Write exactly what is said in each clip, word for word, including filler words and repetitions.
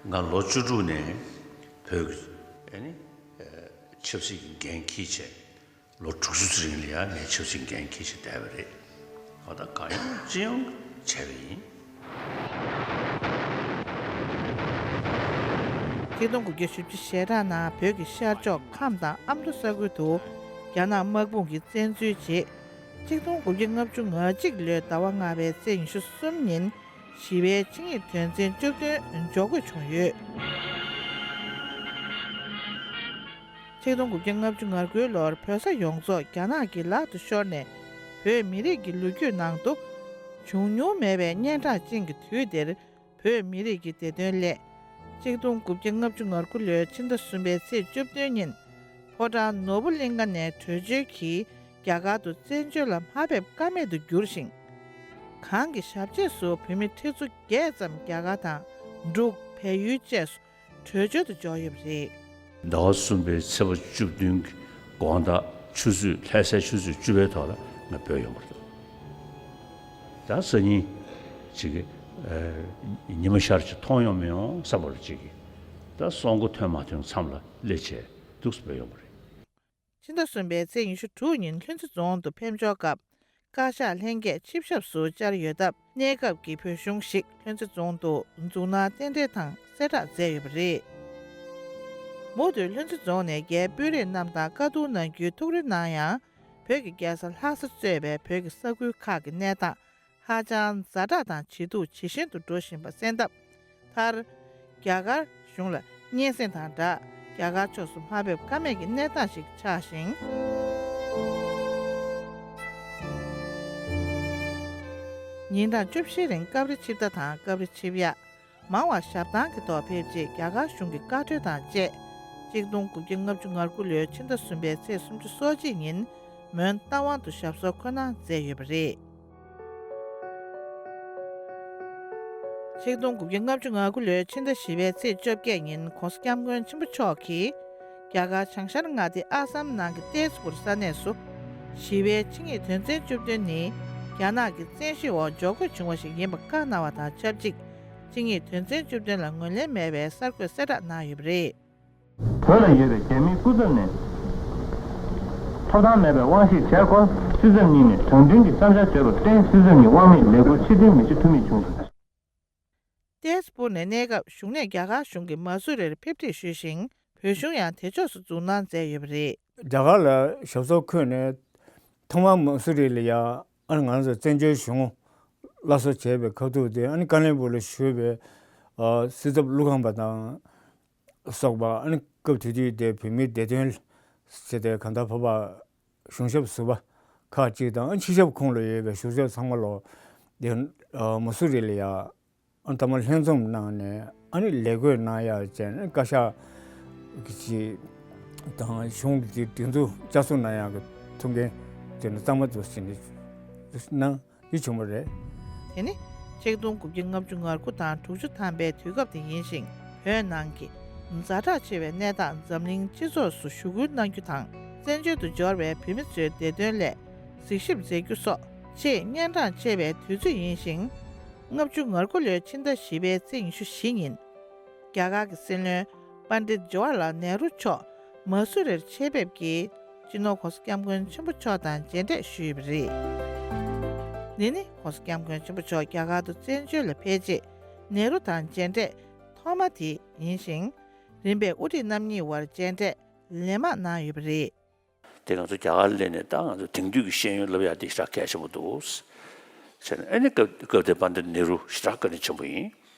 ང་ལོ་བཅུ་དྲུག་ནས་བོད་ཀྱི་ཨ་ནི་ཆབ་སྲིད་ཀྱི་འགན་འཁྱེར་བྱས། ལོ་དྲུག་ཅུ་ཙམ་རིང་ལ་ཡང་ངས་ཆབ་སྲིད་འགན་འཁྱེར་བྱས་བསྡད་པ་རེད། ཨ། ད་གང་ཡོང་ཅི་ཡོང་བྱས་པ་ཡིན། ཆིག་སྟོང་དགུ་བརྒྱ་བཞི་བཅུ་ཞེ་གྲངས་ནང་བོད་ཀྱི་ཤར་ཕྱོགས་ཁམས་དང་ཨ་མདོ་ས་ཁུལ་དུ་རྒྱ་ནག་དམག་དཔུང་གིས་བཙན་འཛུལ་རྗེས། ཆིག་སྟོང་དགུ་བརྒྱ་ལྔ་བཅུ་ང་གཅིག་ལོའི་ཟླ་བ་ལྔ་པའི་ཚེས་ཉི་ཤུ་གསུམ་ཉིན་ཞི་བའི་ཆིངས་ཡིག་དོན་ཚན་བཅུ་བདུན་འཇོག་དགོས་བྱུང་ཡོད། ཆིག་སྟོང་དགུ་བརྒྱ་ལྔ་བཅུ་ང་དགུའི་ལོར་བོད་ས་ཡོངས་རྫོགས་རྒྱ་ནག་གི་ལག་ཏུ་ཤོར་ནས། བོད་མི་རིགས་ཀྱི་ལོ་རྒྱུས་ནང་དུ་བྱུང་མྱོང་མེད་པའི་སྙན་གྲགས་ཅན་གྱི་དུས་འདིར། བོད་མི་རིགས་ཀྱི་བདེ་དོན་སླད། ཆིག་སྟོང་དགུ་བརྒྱ་ལྔ་བཅུ་ང་དགུ་ལོའི་ཕྱི་ཟླ་གསུམ་པའི་ཚེས་བཅུ་བདུན་ཉིན། ཕོ་བྲང་ནོར་བུ་གླིང་ཁ་ནས་བྲོས་བྱོལ་གྱིས་རྒྱ་གར་དུ་བཙན་བྱོལ་ལ་མ་ཕེབས་ཀ་མེད་དུ་གྱུར་ཞིང་། གང་གི་ཞབས་རྗེས་སུ་བོད་མི་ཁྲི་ཚོ་བརྒྱད་ཙམ་རྒྱ་གར་དང་འབྲུག་བལ་ཡུལ་བཅས་སུ་བྲོས་བྱོལ་དུ་འབྱོར་ཡོད་པ་རེད། ཟླ་བ་གསུམ་པའི་ཚེས་པ་བཅུ་བདུན་གྱི་དགོང་དག་ཆུ་ཚོད། ལྷ་སའི་ཆུ་ཚོད་བཅུ་པའི་ཐོག་ལ་ང་བྲོས་ཡོང་བ་རེད། ད་སང་ཉིན་ཅིག་གི་ཨ་ཉི་མ་ཤར་ཅིག་མཐོང་ཡོང་མི་ཡོང་བསམ་པ་རེད། ཅིག་གི་ད་སང་དགོང་ཐོན་མ་ཐོན་མཚམས་ལ་སླེབས་བྱས་འདུག་སེ་བྲོས་ཡོང་བ་རེད། ཕྱི་ཟླ་གསུམ་པའི་ཚེས་ཉི་ཤུ་དྲུག་ཉིན་ལྷུན་རྩེ་རྫོང་དུ་ཕེབས་འབྱོར་སྐབས། བཀའ་ཤག་ལྷན་རྒྱས་ཆིབས་ཞབས་སུ་བཅར་ཡོད་སྟབས། གནས་སྐབས་ཀྱི་བོད་གཞུང་ཞིག་ལྷུན་རྩེ་རྫོང་དུ་འཛུགས་གནང་རྟེན་འབྲེལ་དང་གསལ་བསྒྲགས་མཛད་ཡོད་པ་རེད། མུ་མཐུད་ལྷུན་རྩེ་རྫོང་ནས་རྒྱའི་དཔོན་རིགས་རྣམས་དང་བཀའ་བསྡུར་གནང་རྒྱུའི་ཐུགས་རེ་གནང་ཡང་། བོད་ཀྱི་རྒྱལ་ས་ལྷ་ས་གཙོས་པའི་བོད་ཀྱི་ས་ཁུལ་ཁག་གི་གནས་སྟངས་ཧ་ཅང་ཛ་དྲག་དང་ཇེ་སྡུག་ཇེ་ཞན་དུ་འགྲོ་བཞིན་པ་གསན་སྟབས། མཐར། རྒྱ་གར་གཞུང་ལ་སྙན་སེང་དང་སྦྲགས། རྒྱ་གར་ཕྱོགས་སུ་མ་ཕེབས་ཀ་མེད་ཀྱི་གནས་སྟངས་ཤིག་ཆགས་ཤིང་། ཉིན་གྲངས་བཅུ་བཞིའི་རིང་སྐབས་རེ་ཆིབས་རྟ་དང་སྐབས་རེ་ཆིབས་ཡག་མང་བ་ཞབས་ཐང་གི་ཐོག་ཕེབས་རྗེས་རྒྱ་གར་གཞུང་གི་བཀའ་འཁྲོལ་དང་བཅས། ཆིག་སྟོང་དགུ་བརྒྱ་ལྔ་བཅུ་ང་དགུ་ལོའི་ཕྱི་ཟླ་གསུམ་པའི་ཚེས་སུམ་ཅུ་སོ་གཅིག་ཉིན་མོན་རྟ་དབང་དུ་ཞབས་སོར་འཁོད་གནང་མཛད་ཡོད་པ་རེད། ཆིག་སྟོང་དགུ་བརྒྱ་ལྔ་བཅུ་ང་དགུ་ལོའི་ཕྱི་ཟླ་བཞི་པའི་ཚེས་བཅོ་བརྒྱད་ཉིན་༸གོང་ས་༸སྐྱབས་མགོན་ཆེན་པོ་མཆོག་གིས། རྒྱ་གར་བྱང་ཤར་མངའ་སྡེ་ཨ་སམ་ནང་གི་ཏེས་པུར་ས་གནས་སུ། ཞི་བའི་ཆིངས་ཡིག་དོན་ཚན་བཅུ་བདུན་ནི། རྒྱ་ནག་གི་བཙན་ཤེད་འོག་འཇོག་དགོས་བྱུང་བ་ཞིག་ཡིན་པ་བཀའ་གནང་བ་དང་ཆབས་ཅིག་ཆིངས་ཡིག་དོན་ཚན་བཅུ་བདུན་ལ་ངོས་ལེན་མེད་པའི་གསར་འགོད་གསལ་བསྒྲགས་གནང་ཡོད་པ་རེད། བོད་ལ་ཡོད་པའི་རྒྱ་མིའི་སྐུ་ཚབ་ནས། ཐོབ་ཐང་མེད་པའི་དབང་ཤེད་བྱས་སྐོར། སྲིད་ཚབ་གཉིས་ནས་དྲང་བདེན་གྱི་བསམ་འཆར་བརྗོད་པར་བརྟེན། སྲིད་ཚབ་གཉིས་དབང་མེད་ལས་འཁུར་ཕྱིར་འཐེན་མི་བྱེད་ཐུབ་མེད་བྱུང་འདུག་ཏེས་པུར་ནས་གནས་སྐབས་བཞུགས་གནས་རྒྱ་གར་གཞུང་གི་མ་སུ་རིར་ཕེབས་འཁྲིད་ཞུས་ཤིང་། བོད་གཞུང་ཡང་དེ་ཕྱོགས་སུ་འཛུགས་གནང་མཛད་ཡོད་པ་རེད། རྒྱ་གར་ལ་ཞབས་སོར་འཁོད་ནས་ཐོག་མར་མ་སུ་རི་ལ་ཡ། ཨ་ནི་ང་ཚོ་བཙན་བྱོལ་གཞུང་སླར་གསོ་བྱས་པའི་ཁ་ཐུག་དེ། ཨ་ནི་ཀ་ལོན་སྦུག་ལ་བཞུགས་པའི་ཨ་སྲིད་ཚབ་ཀླུ་ཁང་པ་དང་སོགས་པ། ཨ་ནི་སྐབས་དེ་དུས་དེ་བོད་མིའི་བདེ་དོན་ཟེར་ཏེ་གང་ལྟར་བོད་པ་གཞུང་ཞབས་ཟུར་པ་ཁག་ཅིག་དང་། ཨ་ནི་ཕྱི་ཞབས་ཁོངས་ལ་ཡོད་པའི་གཞུང་ཞབས་ཚང་མ་ལོ་དེ་ཨ་མ་སུ་རི་ལ་ཡ། ཨ་ནི་མཐའ་མ་ལྷན་འཛོམས་གནང་ནས། ཨ་ནི་ལས་བགོས་གནང་ཡག་བྱས་ནས། བཀའ་ཤག་གི་ཅིག་དང་གཞུང་གི་སྒྲིག་འཛུགས་བསྐྱར་གསོ་གནང་ཡག་གི་ཐུགས་འགན་དེ་ནི་གཙང་མ་དུ་ཟིན་ནས་གནང་། འདི་བྱུང་བ་རེད། དེ་ནི་ཆིག་སྟོང་དགུ་བརྒྱ་ལྔ་བཅུ་ང་དགུ་དང་དྲུག་ཅུ་ཐམ་པའི་དུས་སྐབས་དེ་ཡིན་ཞིང་། བོད་ནང་གི་ཛ་དྲག་ཆེ་བའི་གནས་སྟངས་འཛམ་གླིང་སྤྱི་ཚོགས་སུ་ཞུ་སྐུལ་གནང་རྒྱུ་དང་། བཙན་བྱོལ་དུ་འབྱོར་བའི་བོད་མི་ཚོའི་བདེ་དོན་སླད་གཟིགས་ཞིབ་མཛད་རྒྱུ་སོགས་ཆེས་སྙན་གྲགས་ཆེ་བའི་དུས་ཚོད་ཡིན་ཞིང་། ལྔ་བཅུ་ང་དགུ་ལོའི་ཕྱི་ཟླ་བཞི་པའི་ཚེས་ཉི་ཤུ་བཞི་ཉིན། རྒྱ་གར་གྱི་སྲིད་བློན་པཎྜིཏ་ཇ་ཝར་ལཱལ་ནེ་རུ་མཆོག་མ་སུ་རིར་ཆེད་ཕེབས་ཀྱིས་སྤྱི་ནོར་༸གོང་ས་༸སྐྱབས་མགོན་ཆེན་པོ་མཆོག་དང་མཇལ་འཕྲད་ཞུས་པ་རེད། འདི་ནི་༸གོང་ས་༸སྐྱབས་མགོན་ཆེན་པོ་མཆོག་རྒྱ་གར་དུ་བཙན་བྱོལ་ལ་ཕེབས་རྗེས་ནེ་རུ་དང་མཇལ་འཕྲད་ཐོག་མ་དེ་ཡིན་ཞིང་། རིམ་པས་དབུ་ཁྲིད་རྣམ་གཉིས་དབར་མཇལ་འཕྲད་ལན་མང་གནང་ཡོད་པ་རེད། དེ་ང་ཚོ་རྒྱ་གར་སླེབས་ནས་ད་ང་ཚོ་དེང་དུས་ཀྱི་ཤེས་ཡོན་བསླབ་ཡག་དེ་ཞེ་དྲག་གལ་ཆེན་པོ་འདུག་བྱས་ནས། ཨ་ནི་སྐབས་སྐབས་དེར་པཎྜི་ཏ་ནེ་རུ་ཞེ་དྲག་བཀའ་དྲིན་ཆེན་པོ་ཡིན།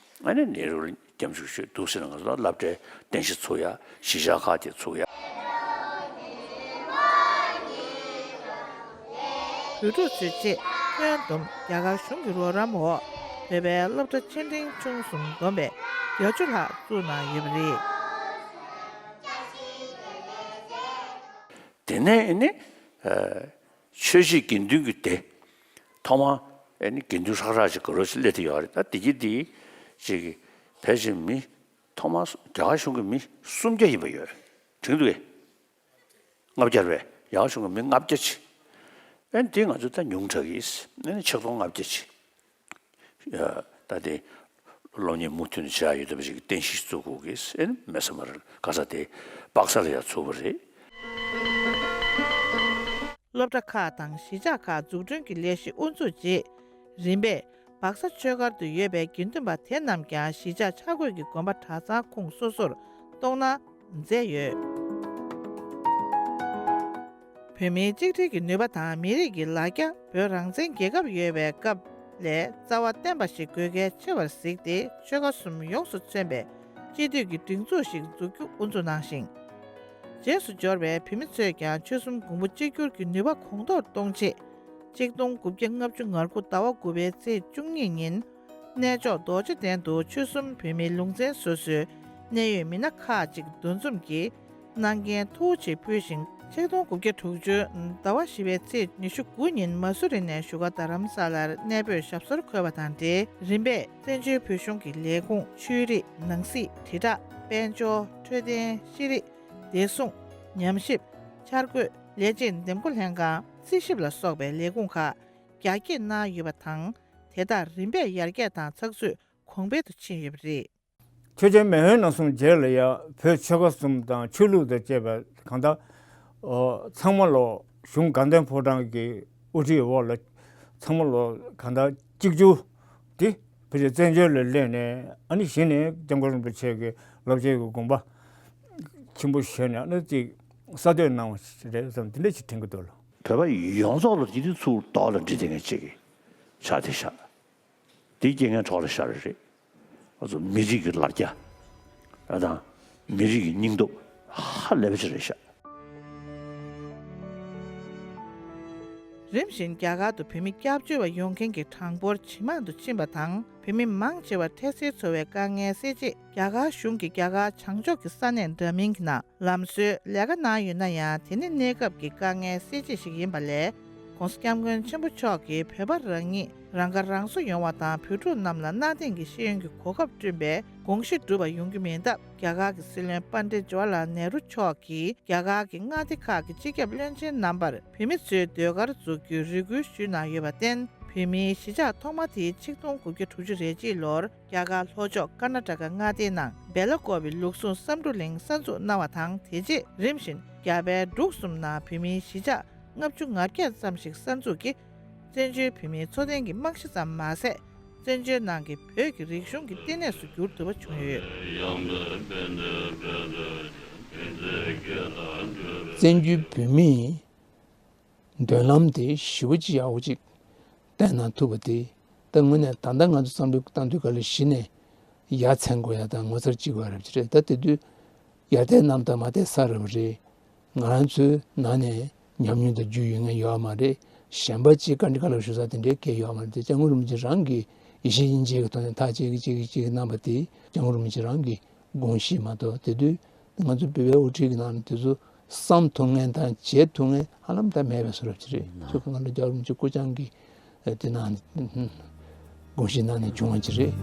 ཨ་ནི་ནེ་རུ་ལ་སྐྱབས་འཇུག་ཞུས་འདུག་ཟེར་ན། ང་ཚོ་ལ་སློབ་གྲྭའི་རྟེན་གཞི་ཚུགས་ཡག་གཞིས་ཆགས་ཁག་དེ་ཚུགས་ཡག་བོད་ཕྲུག་ཚོའི་ཆེད་ཁྱོན་བསྡོམས་རྒྱ་གར་གཞུང་གི་རོགས་རམ་འོག་བོད་པའི་སློབ་གྲྭ་ཆེ་འབྲིང་ཆུང་གསུམ་བསྡོམས་པས་བརྒྱད་ཅུ་ལྷག་བཙུགས་གནང་ཡོད་པ་རེད། དེ་ནས་ཨ་ནི་ཨ་ཆོས་བྱེད་དགེ་འདུན་གྱི་སྡེ་ཐོག་མ་ཨ་ནི་དགེ་འདུན་ཧྲག་ཧྲག་ཅིག་ག་རོ་ཞིག་སླེབས་བསྡད་ཡོད་རེད། ད་དེ་གི་དེ་ཅིག་ཕལ་ཆེར་མི་ཐོག་མ་རྒྱ་གར་གཞུང་གི་མི་སུམ་བརྒྱ་ཡིན་པ་ཡོད། དྲན་འདུག་གས། ལྔ་བརྒྱ་རེད། རྒྱ་གར་གཞུང་གི་མི་ལྔ་བརྒྱ་ཅིག་ཨ་ནི་དེ་ང་ཚོ་ད་ཉུང་དྲགས་ཀྱིས། ཨ་ནི་ཆིག་སྟོང་ལྔ་བརྒྱ་ཅིག་ཡ། ད་དེ་ སློབ་གཉེར་མུ་མཐུད་ནས་བྱ་ཡོད་བསྡད་པ་ཞིག་གི་རྟེན་གཞི་བཙུགས་དགོས་ཀྱི་ཨེ་མེད་ས་མ་རེད། ག་ས་དེ་སྦག་ས་ལ་ཡང་ཚུགས་པ་རེད། སློབ་གྲྭ་ཁག་དང་གཞིས་ཆགས་ཁག་འཛུགས་སྐྲུན་གྱི་ལས་གཞི་དབུ་འཛུགས་རྗེས། རིམ་པས་སྦག་ས་ཆོས་སྒར་དུ་ཡོད་པའི་དགེ་འདུན་པ་དེ་རྣམས་ཀྱང་གཞིས་ཆགས་ཆ་བགོས་ཀྱི་དགོན་པ་གྲྭ་ཚང་ཁུངས་སོ་སོར་གཏོང་གནང་མཛད་ཡོད། བོད་མིའི་གཅིག་སྒྲིལ་གྱི་ནུས་པ་དང་མི་རིགས་ཀྱི་ལ་རྒྱ། བོད་རང་བཙན་རྒྱལ་ཁབ་ཡོད་པའི་སྐབས་ལས་རྩ་བ་བརྟན་པ་ཞིག་དགོས་གལ་ཆེ་བར་གཟིགས་ཏེ། ཆོལ་ཁ་གསུམ་ཡོངས་སུ་མཚོན་པའི་སྤྱི་འཐུས་ཀྱི་སྒྲིག་འཛུགས་ཤིག་འཛུགས་རྒྱུ་དབུ་འཛུགས་གནང་ཞིང་། རྗེས་སུ་འབྱོར་བའི་བོད་མི་ཚོས་ཀྱང་ཆོལ་གསུམ་དགོན་པ་གཅིག་གྱུར་གྱི་ནུས་པ་གོང་མཐོར་གཏོང་ཆེད། ཆིག་སྟོང་དགུ་བརྒྱ་ལྔ་བཅུ་ང་དགུ་ཟླ་བ་དགུ་པའི་ཚེས་བཅུ་གཉིས་ཉིན། གནས་མཆོག་རྡོ་རྗེ་གདན་དུ་ཆོལ་གསུམ་བོད་མིའི་ལུང་ཚན་སོ་སོའི་གནད་ཡོད་མི་སྣ་ཁག་ཅིག་འདུ་འཛོམས་ཀྱིས་གནང་མཁན་ཐུགས་རྗེ་ཆེ་ཕུལ་ཞིང་། ཆིག་སྟོང་དགུ་བརྒྱ་དྲུག་ཅུ་ཟླ་བ་བཞི་པའི་ཚེས་ཉི་ཤུ་དགུ་ཉིན་མ་སུ་རི་ནས་བཞུགས་སྒར་རྡ་རམ་ས་ལར་གནས་སྤོས་ཞབས་སོར་འཁོད་པ་དང་འབྲེལ། རིམ་པས་བཙན་བྱོལ་བོད་གཞུང་གི་ལས་ཁུངས། ཆོས་རིག་ནང་སྲིད། དྲིལ་བསྒྲགས། དཔལ་འབྱོར། འཕྲོད་བསྟེན། ཤེས་རིག་བདེ་སྲུང་། ཉམས་ཞིབ། འཆར་འགོད། ལས་བྱེད་འདེམས་བསྐོ་ལྷན་ཁང་། རྩིས་ཞིབ་ལ་སོགས་པའི་ལས་ཁུངས་ཁག་རྒྱ་སྐྱེད་གནང་ཡོད་པ་དང་། དེ་དག་རིམ་པས་ཡར་རྒྱས་དང་ཚགས་ཚུད་གོང་འཕེལ་དུ་ཕྱིན་ཡོད་པ་རེད། ཆོས་རྒྱལ་མེས་དབོན་རྣམ་གསུམ་རྗེས་ལ་ཡང་བོད་ཆོལ་ཁ་གསུམ་དང་ཆོས་ལུགས་དང་བཅས་པའི་གང་ལྟར། ཨོ། ཚང་མ་ལོ་གཞུང་དགའ་ལྡན་ཕོ་བྲང་གི་དབུ་ཁྲིད་འོག་ལ་ཚང་མ་ལོ་གང་ལྟར་གཅིག་གྱུར་དེ་ཕལ་ཆེར་བཙན་བྱོལ་ལ་སླེབས་ནས། ཨ་ནི་གཞི་ནས་སྐྱབས་མགོན་རིན་པོ་ཆེ་གི་བསླབ་བྱའི་གི་དགོངས་པ་ཆེན་པོ་བཞེས་ནས། ཨ་ནི་ཅིག་གསར་གཏོད་གནང་བ་ཞིག་རེད་བསམ། དེ་འདྲ་ཞིག་དྲན་གྱི་འདུག་ལ། བོད་པ་ཡོངས་རྫོགས་ལ་སྤྱི་འཐུས་ཚུར་ཐོག་ལ་འདྲི་དེ་ངས་བྱེད་ཀྱི་ཆགས་བསྡད་ཤག་དེ་རྐྱེན་ངན་གྲོགས་ལ་ཤར་རེད། ང་ཚོ་མི་རིགས་ཀྱི་ལ་རྒྱ་དང་མི་རིགས་ཀྱི་སྙིང་སྟོབས་ཧ་ལས་པ་ཅིག་རེད་ཤག་རིམ་བཞིན་རྒྱ་གར་དུ་བོད་མི་སྐྱབས་བཅོལ་བ་ཡོང་མཁན་གྱི་གྲངས་འབོར་ཇེ་མང་དུ་ཕྱིན་པ་དང་། བོད་མི་མང་ཆེ་བ་འཕྲལ་སེལ་འཚོ་བའི་དཀའ་ངལ་སེལ་ཆེད། རྒྱ་གར་གཞུང་གིས་རྒྱ་གར་བྱང་ཕྱོགས་ཀྱི་ས་གནས་འདྲ་མིན་གྱི་ནང་ལམ་བཟོའི་ལས་ཀ་གནང་ཡོད་ན་ཡང་། དེ་ནི་གནས་སྐབས་ཀྱི་དཀའ་ངལ་སེལ་ཆེད་ཞིག་ཡིན་པ་ལས། ༸གོང་ས་༸སྐྱབས་མགོན་ཆེན་པོ་མཆོག་གིས་བོད་པ་རང་ཉིད་རང་ཁ་རང་གསོ་ཡོང་བ་དང་། བོད་ཕྲུག་རྣམས་ལ་གནའ་དེང་གི་ཤེས་ཡོན་གྱི་གོ་སྐབས་བསྐྲུན་པའི་དགོངས་གཞི་འགྲུབ་པ་ཡོང་རྒྱུ་མིན་སྟབས། རྒྱ་གར་གྱི་སྲིད་བློན་པཎྜི་ཏ་ཇོ་ཧར་ལཱལ་ནེ་རུ་མཆོག་གིས་རྒྱ་གར་གྱི་མངའ་སྡེ་ཁག་གི་སྤྱི་ཁྱབ་བློན་ཆེན་རྣམ་པར་བོད་མི་ཚོའི་ཟློས་གར་འཛུགས་རྒྱུའི་རེ་སྐུལ་ཞུས་གནང་ཡོད་པར་བརྟེན། བོད་མིའི་གཞིས་ཆགས་ཐོག་མ་དེ་ཆིག་སྟོང་དགུ་བརྒྱ་དྲུག་ཅུ་རེ་གཅིག་ལོར་རྒྱ་གར་ལྷོ་ཕྱོགས་ཀར་ནཱ་ཊ་ཀ་མངའ་སྡེའི་ནང་སྦེ་ལ་ཀོབ་པའི་ལུགས་ཟུང་བསམ་འགྲུབ་གླིང་གསར་འཛུགས་གནང་བ་དང་། དེ་རྗེས་རིམ་བཞིན་རྒྱ་བལ་འབྲུག་གསུམ་ནང་བོད་མིའི་གཞིས་ཆགས་ལྔ་བཅུ་ང་བརྒྱད་ཙམ་ཞིག་གསར་འཛུགས་ཀྱིས། བཙན་བྱོལ་བོད་མིའི་འཚོ་རྟེན་གྱི་རྨང་གཞི་ཙམ་མ་ཟད། བཙན་བྱོལ་ནང་གི་བོད་ཀྱི་རིག་གཞུང་གི་བསྟི་གནས་སུ་འགྱུར་ཐུབ་པ་བྱུང་ཡོད། བཙན་བྱོལ་བོད་མིའི་མདུན་ལམ་དེ་ཞེ་པོ་ཅིག་ཡག་པོ་ཅིག་བསྟན་གནང་ཐུབ་པ་དེ། ད་དངོས་གནས་ད་ལྟ་ང་ཚོ་བསམ་བློ་བཏང་དུས་ག་ལ་གཞི་ནས་ཡ་མཚན་དགོས་ཡ་དང་ངོ་མཚར་ཅིག་དགོས་ཡ་རབ་ཅིག་རེད། ད་དེ་དུས་ཡར་ལྟའི་རྣམ་ཐར་མར་ལྟའི་ས་རེད་པ་རེད། ང་རང་ཚོའི་ནང་ནས་ཉམས་མྱོང་དང་རྒྱུས་ཡོད་མཁན་ཡོད་མ་རེད། གཞན་པ་གཅིག་བཀའ་འདྲི་བཀའ་སློབ་ཞུ་ས་དེ་འདྲའི་སྐད་ཡོད་མ་རེད་དེ། སྐྱབས་མགོན་རིན་པོ་ཆེ་རང་གིས་ཡེ་ཤེས་དབྱིངས་དཔྱད་ཀྱི་ཐོག་ནས་ཐག་བཅད་ཀྱི་བཅད་ཀྱི་བཅད་ཀྱི་གནང་བ་དེ་སྐྱབས་མགོན་རིན་པོ་ཆེ་རང་གི་དགོངས་གཞི་མ་གཏོགས། དེ་དུས་ང་ཚོ་བོད་པའི་དབུ་ཁྲིད་ཀྱི་ནང་ནས་དེ་ཚོ་བསམ་ཐུབ་མཁན་དང་བྱེད་ཐུབ་མཁན་ཧ་ལམ་ད་མེད་པའི་བཟོ་འདྲ་ཅིག་རེད། ཁྱོད་ཁ་ང་ལ་སྐྱབས་མགོན་རིན་པོ་ཆེ་སྐུ་བཅར་གྱི་དེ་ནང་དགོངས་གཞི་ནང་ནས་བྱུང་བ་ཅིག་རེད།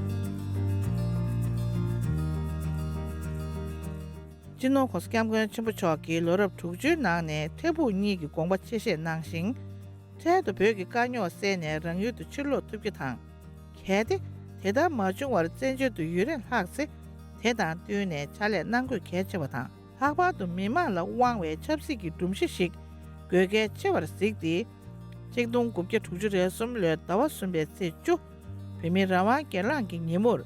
སྤྱི་ནོར་༸གོང་ས་༸སྐྱབས་མགོན་ཆེན་པོ་མཆོག་གིས་ལོ་རབས་དྲུག་ཅུའི་ནང་ནས་འཕྲལ་ཕུགས་གཉིས་ཀྱི་དགོངས་པ་ཆེ་བཞེས་གནང་ཞིང་། འཕྲལ་དུ་བོད་ཀྱི་དཀའ་རྙོག་སེལ་ནས་རང་ཡུལ་དུ་ཕྱིར་ལོག་ཐུབ་རྒྱུ་དང་། གལ་ཏེ་དེ་ལྟར་མ་བྱུང་བར་བཙན་བྱོལ་དུ་ཡུན་རིང་ལྷག་ཚེ། དེ་དང་བསྟུན་ནས་ཕྱག་ལས་གནང་དགོས་གལ་ཆེ་བ་དང་། ལྷག་པར་དུ་མི་དམངས་ལ་དབང་བའི་ཆབ་སྲིད་ཀྱི་སྒྲོམ་གཞི་ཞིག་དགོས་གལ་ཆེ་བར་གཟིགས་ཏེ། ཆིག་སྟོང་དགུ་བརྒྱ་དྲུག་ཅུ་རེ་གསུམ་ལོའི་ཟླ་བ་གསུམ་པའི་ཚེས་བཅུ། བོད་མིའི་རང་དབང་སྒེར་ལངས་ཀྱི་ཉིན་མོར།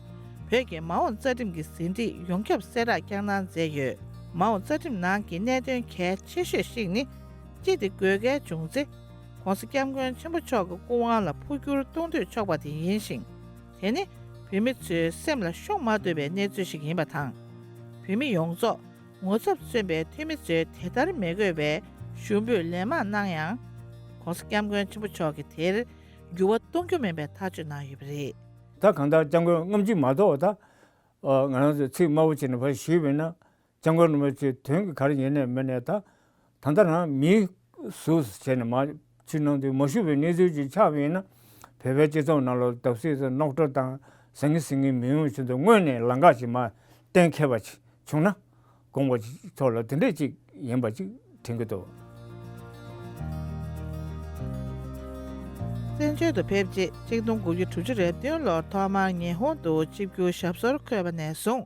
བོད་ཀྱི་མ་འོངས་རྩ་ཁྲིམས་ཀྱི་ཟིན་བྲིས་ཡོངས་ཁྱབ་གསལ་བསྒྲགས་བསྐྱངས་གནང་མཛད་ཡོད། མ་འོངས་རྩ་ཁྲིམས་ནང་གི་གནད་དོན་གལ་ཆེ་ཤོས་ཤིག་ནི། སྤྱི་དེ་དགོས་གལ་བྱུང་ཚེ། ༸གོང་ས་༸སྐྱབས་མགོན་ཆེན་པོ་མཆོག་གི་སྐུ་དབང་ལ་འཕོ་འགྱུར་གཏོང་འདོད་ཆོག་པ་དེ་ཡིན་ཞིང་། དེ་ནི་བོད་མི་ཚོའི་སེམས་ལ་ཤོང་མ་འདོད་པའི་གནས་ཚུལ་ཞིག་ཡིན་པ་དང་། བོད་མི་ཡོངས་རྫོགས་ངོ་ཚབ་མཚོན་པའི་འཐུས་མི་ཚོས་དེ་ལྟར་མི་དགོས་པའི་ཞུ་འབོད་ལན་མང་གནང་ཡང་། ༸གོང་ས་༸སྐྱབས་མགོན་ཆེན་པོ་མཆོག་གིས་དེར་འགྱུར་བ་གཏོང་རྒྱུ་མིན་པའི་ཐག་གཅོད་གནང་ཡོད་པ་རེད། ད་གང་ལྟར་སྐྱབས་མགོན་རྔམ་བརྗིད་མ་གཏོགས། ད་ང་རང་ཚོས་ཚིག་དམའ་བོ་བྱས་ནས་ཕར་ཞུས་པ་ཡིན་ན། སྐྱབས་མགོན་རིན་པོ་ཆེའི་དོན་གྱི་ག་རེ་ཡིན་ནའི་མིན་ནའི། ད་ད་ལྟ་རང་མིའི་གཟུགས་སུ་བྱས་ནས་མར་ཕྱིར་གནང་དུས་མ་བཞུགས་པའི་གནས་ཚུལ་ཅིག་ཆགས་པ་ཡིན་ན། བོད་པའི་སྤྱི་ཚོགས་ནང་ལ་བརྡབ་གསིག་དང་རྙོག་དྲ་དང་། ཟང་ངེ་ཟིང་ངེ་མི་ཡོང་ཆེད་དུ་སྔོན་ནས་ལམ་ཁ་ཅིག་མར་གཏན་འཁེལ་བ་ཅིག་བྱུང་ན་དགོངས་པ་ཅིག་ཐོག་ལ་དེ་འདྲས་ཅིག་ཡིན་པ་ཅིག་དྲན་གྱི་འདུག་བཙན་བྱོལ་དུ་ཕེབས་རྗེས་ཆིག་སྟོང་དགུ་བརྒྱ་དྲུག་ཅུ་རེ་བདུན་ལོར་ཐོག་མར་ཉི་ཧོང་དུ་ཆིབས་བསྒྱུར་ཞབས་སོར་འཁོད་པ་ནས་བཟུང་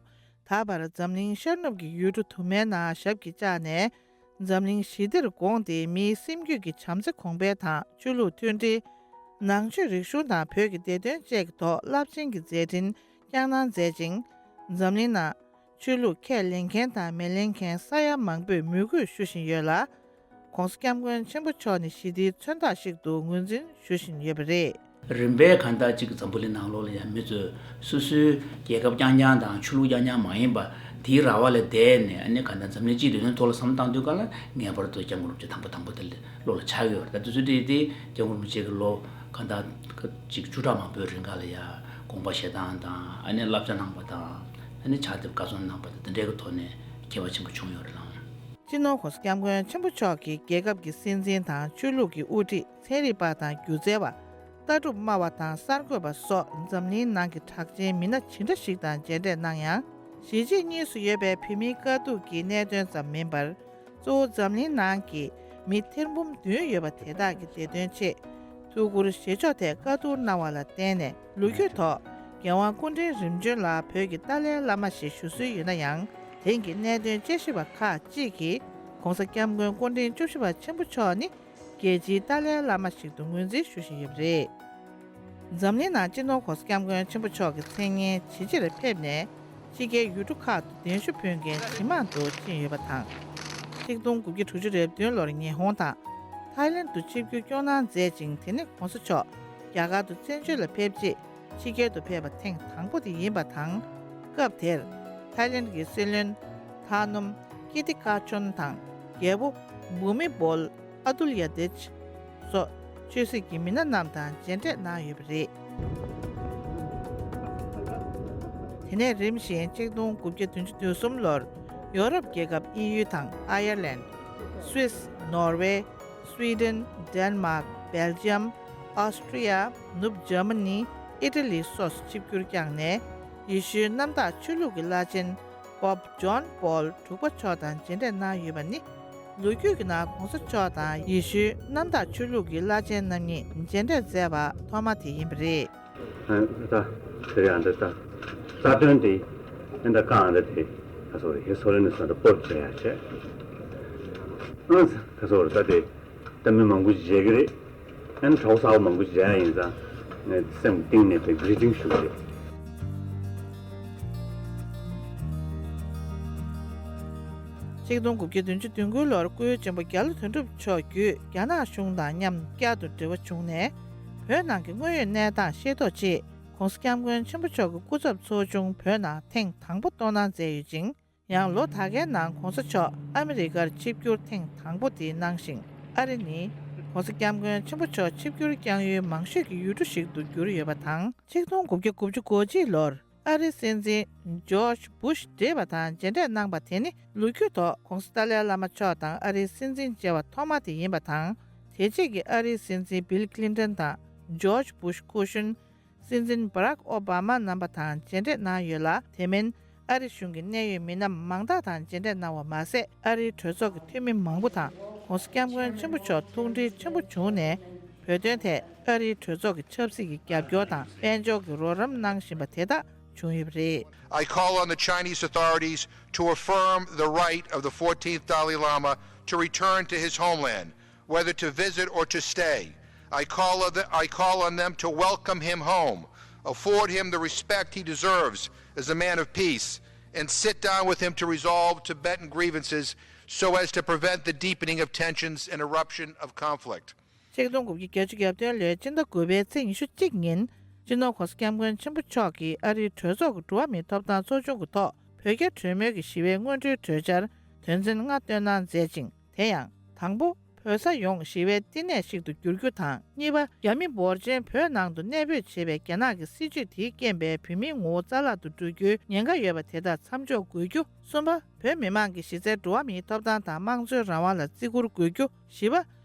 ད་བར་འཛམ་གླིང་ཤར་ནུབ་ཀྱི་ཡུལ་གྲུ་དུ་མའི་ནང་ཞབས་ཀྱིས་བཅགས་ནས། འཛམ་གླིང་ཞི་བདེར་དགོངས་ཏེ་མིའི་སེམས་རྒྱུད་ཀྱི་བྱམས་བརྩེ་གོང་འཕེལ་དང་ཆོས་ལུགས་མཐུན་སྒྲིལ། ནང་ཆོས་རིག་གཞུང་དང་བོད་ཀྱི་བདེ་དོན་བཅས་ཀྱི་ཐོག་རླབས་ཆེན་གྱི་མཛད་འཕྲིན་བསྐྱངས་གནང་མཛད་ཅིང་། འཛམ་གླིང་ནང་ཆོས་ལུགས་ཁས་ལེན་མཁན་དང་མི་ལེན་མཁན་ས་ཡ་མང་པོས་མོས་གུས་ཞུ་བཞིན་ཡོད་ལ། ༸གོང་ས་༸སྐྱབས་མགོན་ཆེན་པོ་མཆོག་ནི་ཞི་བདེའི་མཚོན་རྟགས་ཤིག་ཏུ་ངོས་འཛིན་ཞུ་བཞིན་ཡོད་པ་རེད། རིམ་པས་གང་ལྟར་གཅིག་འཛམ་བུ་གླིང་ནང་ལོགས་ལ་ཡང་མི་ཚོས་སོ་སོའི་རྒྱལ་ཁབ་རྐྱང་རྐྱང་དང་ཆོས་ལུགས་རྐྱང་རྐྱང་མ་ཡིན་པ་དེའི་ར་བ་ལས་འདས་ནས། ཨ་ནི་གང་ལྟར་འཛམ་གླིང་སྤྱིའི་བདེ་དོན་ཐོག་ལ་བསམ་བློ་བཏང་དུས་ག་ལ་ངེས་པར་དུ་སྐྱབས་མགོན་རིན་པོ་ཆེ་དང་པོ་དང་པོ་དེ་ལོགས་ལ་ཆགས་ཡོད་རེད། ད་དུས་ཚོད་དེ་དེ་སྐྱབས་མགོན་རིན་པོ་ཆེ་གི་ལོ་གང་ལྟར་གཅིག་བཅུ་ཕྲག་མང་པོའི་རིང་ག་ལ་ཡ་དགོངས་པ་བཞེས་སྟངས་དང་། ཨ་ནི་བསླབ་བྱ་གནང་པ་དང་། ཨ་ནི་ཕྱག་དེབ་བཀའ་ཚོམས་གནང་པ་དང་། དེ་འདྲའི་གི་ཐོག་ནས་ཁྱད་པར་ཆེན་པོ་བྱུང་ཡོད་རེད་ལགས། སྤྱི་ནོར་༸གོང་ས་༸སྐྱབས་མགོན་ཆེན་པོ་མཆོག་གིས་རྒྱལ་ཁབ་ཀྱི་སྲིད་འཛིན་དང་ཆོས་ལུགས་ཀྱི་དབུ་ཁྲིད། ཚན་རིག་པ་དང་སྒྱུ་རྩལ་བ། ལྟ་གྲུབ་སྨྲ་བ་དང་གསར་འགོད་པ་སོགས་འཛམ་གླིང་ནང་གི་གྲགས་ཅན་མི་སྣ་ཇི་འདྲ་ཞིག་དང་མཇལ་འཕྲད་གནང་ཡང་། གཞིས་བྱེས་གཉིས་སུ་ཡོད་པའི་བོད་མིའི་དཀའ་སྡུག་གི་གནད་དོན་ཙམ་མིན་པར། གཙོ་བོ་འཛམ་གླིང་ནང་གི་མི་ཐེར་འབུམ་བདུན་ཡོད་པ་དེ་དག་གི་བདེ་དོན་ཆེད་ཐུགས་ཁུར་བཞེས་ཕྱོགས་ཐད་བཀའ་བསྡུར་གནང་བ་ལ་བརྟེན་ནས། ལོ་རྒྱུས་ཐོག་རྒྱལ་དབང་སྐུ་ཕྲེང་རིམ་བྱོན་ལ་བོད་ཀྱི་ཏཱ་ལའི་བླ་མ་ཞེས་ཞུ་སྲོལ་ཡོད་ན་ཡང་། དེང་གི་གནད་དོན་དཔྱད་ཞིབ་པ་ཁག་ཅིག་གིས་༸གོང་ས་༸སྐྱབས་མགོན་སྐུ་ཕྲེང་བཅུ་བཞི་པ་ཆེན་པོ་མཆོག་ནི་རྒྱལ་སྤྱིའི་ཏཱ་ལའི་བླ་མ་ཞིག་ཏུ་ངོས་འཛིན་ཞུ་བཞིན་ཡོད་པ་རེད། འཛམ་གླིང་ནང་སྤྱི་ནོར་༸གོང་ས་༸སྐྱབས་མགོན་ཆེན་པོ་མཆོག་གི་མཚན་སྙན་ཇེ་ཆེར་ཕེབས་ནས། ཕྱི་རྒྱལ་ཡུལ་གྲུ་ཁག་ཏུ་གདན་ཞུ་ཕུལ་མཁན་ཇེ་མང་དུ་ཕྱིན་ཡོད་པ་དང་། ཆིག་སྟོང་དགུ་བརྒྱ་དྲུག་ཅུ་རེ་བདུན་ལོར་ཉི་ཧོང་དང་ཐའི་ལེན་དུ་ཆིབས་བསྒྱུར་སྐྱོང་གནང་མཛད་ཅིང་། དེ་ནས་༸གོང་ས་མཆོག་རྒྱ་གར་དུ་བཙན་བྱོལ་ལ་ཕེབས་རྗེས་ཕྱི་རྒྱལ་དུ་ཕེབས་པ་ཐེངས་དང་པོ་དེ་ཡིན་པ་དང་། སྐབས་དེར་ཐའི་ལེན་གྱི་སྲིད་བློན་ཐར་ནོམ་ཀི་ཏི་ཀ་ཆོན་དང་། རྒྱལ་པོ་བྷུ་མི་བོལ་ཨ་ཏུལ་ཡ་དེཆ་སོགས་ཆོས་སྲིད་ཀྱི་མི་སྣ་རྣམས་དང་མཇལ་འཕྲད་གནང་ཡོད་པ་རེད། དེ་ནས་རིམ་བཞིན་ཆིག་སྟོང་དགུ་བརྒྱ་བདུན་ཅུ་དོན་གསུམ་ལོར་ཡོ་རོབ་རྒྱལ་ཁབ་དབྱིན་ཡུལ་དང་ཨ་ཡར་ལན། སུད་སི། ནོར་ཝེ། སུའི་ཌེན། ཌེན་མཱག། སྦེལ་ཇམ། ཨོ་སི་ཀྲི་ཡ། ནུབ་འཇར་མ་ནི། ཨི་ཊ་ལི་སོགས་སུ་ཆིབས་བསྒྱུར་བསྐྱངས་ནས། ཡེ་ཤུའི་གནམ་བདག་ཆོས་ལུགས་ཀྱི་བླ་ཆེན་པོབ་ཇོན་པོལ་དྲུག་པ་མཆོག་དང་མཇལ་འཕྲད་གནང་ཡོད་པ་ནི། ལོ་རྒྱུས་ཀྱི་ནང་༸གོང་ས་མཆོག་དང་ཡེ་ཤུའི་གནམ་བདག་ཆོས་ལུགས་ཀྱི་བླ་ཆེན་རྣམ་གཉིས་མཇལ་འཕྲད་མཛད་པ་ཐོག་མ་དེ་ཡིན་པ་རེད། ད་དེ་རེད། ཨ་འདྲ་ད་རྩ་དོན་དེ་ཨ་འདྲ་བཀའ་ཨ་འདྲ་དེ་ཨ་སོ་རེད། ཧེ་སོ་རེ་ནི་སོ་འདྲ་པོར་བྱེད་ཡ་བྱས། ཨ་ད་སོ་རེད། ད་དེ་ད་མི་མང་པོ་མཇལ་གི་རེད། ཨ་ནི་གྲོགས་གསར་པ་མང་པོ་མཇལ་ཡ་ཡིན་ཙང་ངས་སེམས་གཏིང་ནས་དཔེ་གི་རི་ཊིང་ཞུ་གི་རེད། ཆིག་སྟོང་དགུ་བརྒྱ་བདུན་ཅུ་དོན་དགུ་ལོར་སྐུའི་གཅེན་པོ་རྒྱ་ལོ་དོན་གྲུབ་མཆོག་བརྒྱུད་རྒྱ་ནག་གཞུང་དང་མཉམ་བསྐྱར་དུ་འབྲེལ་བ་བྱུང་ནས། བོད་ནང་གི་དངོས་ཡོད་གནས་སྟངས་ཤེས་རྟོགས་ཆེད། ༸གོང་ས་༸སྐྱབས་མགོན་ཆེན་པོ་མཆོག་གི་སྐུ་ཚབ་ཚོགས་ཆུང་བོད་ནང་ཐེངས་དང་པོ་གཏོང་གནང་མཛད་ཡོད་ཅིང་། ཡང་ལོ་ད་གའི་ནང་༸གོང་ས་མཆོག་ཨ་མི་རི་ཀར་ཆིབས་བསྒྱུར་ཐེངས་དང་པོ་དེ་གནང་ཞིང་། ཨ་རི་ནི་༸གོང་ས་༸སྐྱབས་མགོན་ཆེན་པོ་མཆོག་ཆིབས་བསྒྱུར་བསྐྱངས་ཡུལ་མང་ཤོས་ཀྱི་ཡུལ་གྲུ་ཞིག་ཏུ་གྱུར་ཡོད་པ་དང་། ཆིག་སྟོང་དགུ་བརྒྱ་དགུ་བཅུ་གོ་གཅིག་ལོར་ཨ་རིའི་སྲིད་འཛིན་ཇོརྗ་བུ་ཤ་བགྲེས་པ་དང་མཇལ་འཕྲད་གནང་པ་དེ་ནི་ལོ་རྒྱུས་ཐོག་༸གོང་ས་ཏཱ་ལའི་བླ་མ་མཆོག་དང་ཨ་རིའི་སྲིད་འཛིན་མཇལ་བ་ཐོག་མ་དེ་ཡིན་པ་དང་། དེ་རྗེས་ཀྱི་ཨ་རིའི་སྲིད་འཛིན་བིལ་ཀི་ལིན་ཏོན་དང་ཇོརྗ་བུ་ཤ་སྐུ་གཞོན། སྲིད་འཛིན་སྦ་རག་ཨོ་བྷ་མ་རྣམ་པ་དང་མཇལ་འཕྲད་གནང་ཡོད་ལ། དེ་མིན་ཨ་རི་གཞུང་གི་གནད་ཡོད་མི་སྣ་མང་དག་དང་མཇལ་འཕྲད་གནང་བ་མ་ཟད། ཨ་རིའི་གྲོས་ཚོགས་ཀྱི་འཐུས་མི་མང་པོ་དང་༸གོང་ས་༸སྐྱབས་མགོན་ཆེན་པོ་མཆོག་ཐུགས་འདྲིས་ཆེན་པོ་བྱུང་ནས། བོད་དོན་ཐད་ཨ་རིའི་གྲོས་ཚོགས་ཀྱི་ཆབ་སྲིད་ཀྱི་རྒྱབ་སྐྱོར་དང་དཔལ་འབྱོར་གྱི་རོགས་རམ་གནང་བཞིན་པ་དེ་དག་བྱུང་ཡོད་པ་རེད། I call on the Chinese authorities to affirm the right of the fourteenth Dalai Lama to return to his homeland, whether to visit or to stay. I call, on the, I call on them to welcome him home, afford him the respect he deserves as a man of peace, and sit down with him to resolve Tibetan grievances so as to prevent the deepening of tensions and eruption of conflict. ཆིག་སྟོང་དགུ་བརྒྱ་བརྒྱད་ཅུ་གྱ་བདུན་ལོའི་སྤྱི་ཟླ་དགུ་པའི་ཚེས་ཉི་ཤུ་གཅིག་ཉིན། སྤྱི་ནོར་༸གོང་ས་༸སྐྱབས་མགོན་ཆེན་པོ་མཆོག་གིས་ཨ་རིའི་གྲོས་ཚོགས་ཀྱི་འགྲོ་བ་མིའི་ཐོབ་ཐང་ཚོགས་ཆུང་གི་ཐོག་བོད་རྒྱ་གྲོས་མོལ་གྱི་ཞི་བའི་སྔོན་འགྲོའི་གྲོས་འཆར་དོན་ཚན་ལྔ་བཏོན་གནང་མཛད་ཅིང་། དེ་ཡང་དང་པོ། བོད་ས་ཡོངས་ཞི་བའི་བསྟི་གནས་ཤིག་ཏུ་བསྒྱུར་རྒྱུ་དང་། གཉིས་པ། རྒྱ་མི་འབོར་ཆེན་བོད་ནང་དུ་གནས་སྤོས་བྱེད་པའི་རྒྱ་ནག་གི་སྲིད་བྱུས་དེའི་རྐྱེན་པས་བོད་མིའི་ངོ་བོ་རྩ་བརླག་ཏུ་འགྲོ་རྒྱུའི་ཉེན་ཁ་ཡོད་པ་དེ་དག་མཚམས་འཇོག་དགོས་རྒྱུ། གསུམ་པ། བོད་མི་མང་གི་གཞི་རྩའི་འགྲོ་བ་མིའི་ཐོབ་ཐང་དང་དམངས་གཙོའི་རང་དབང་ལ་བརྩི་བཀུར་དགོས་རྒྱུ། བཞི་པ།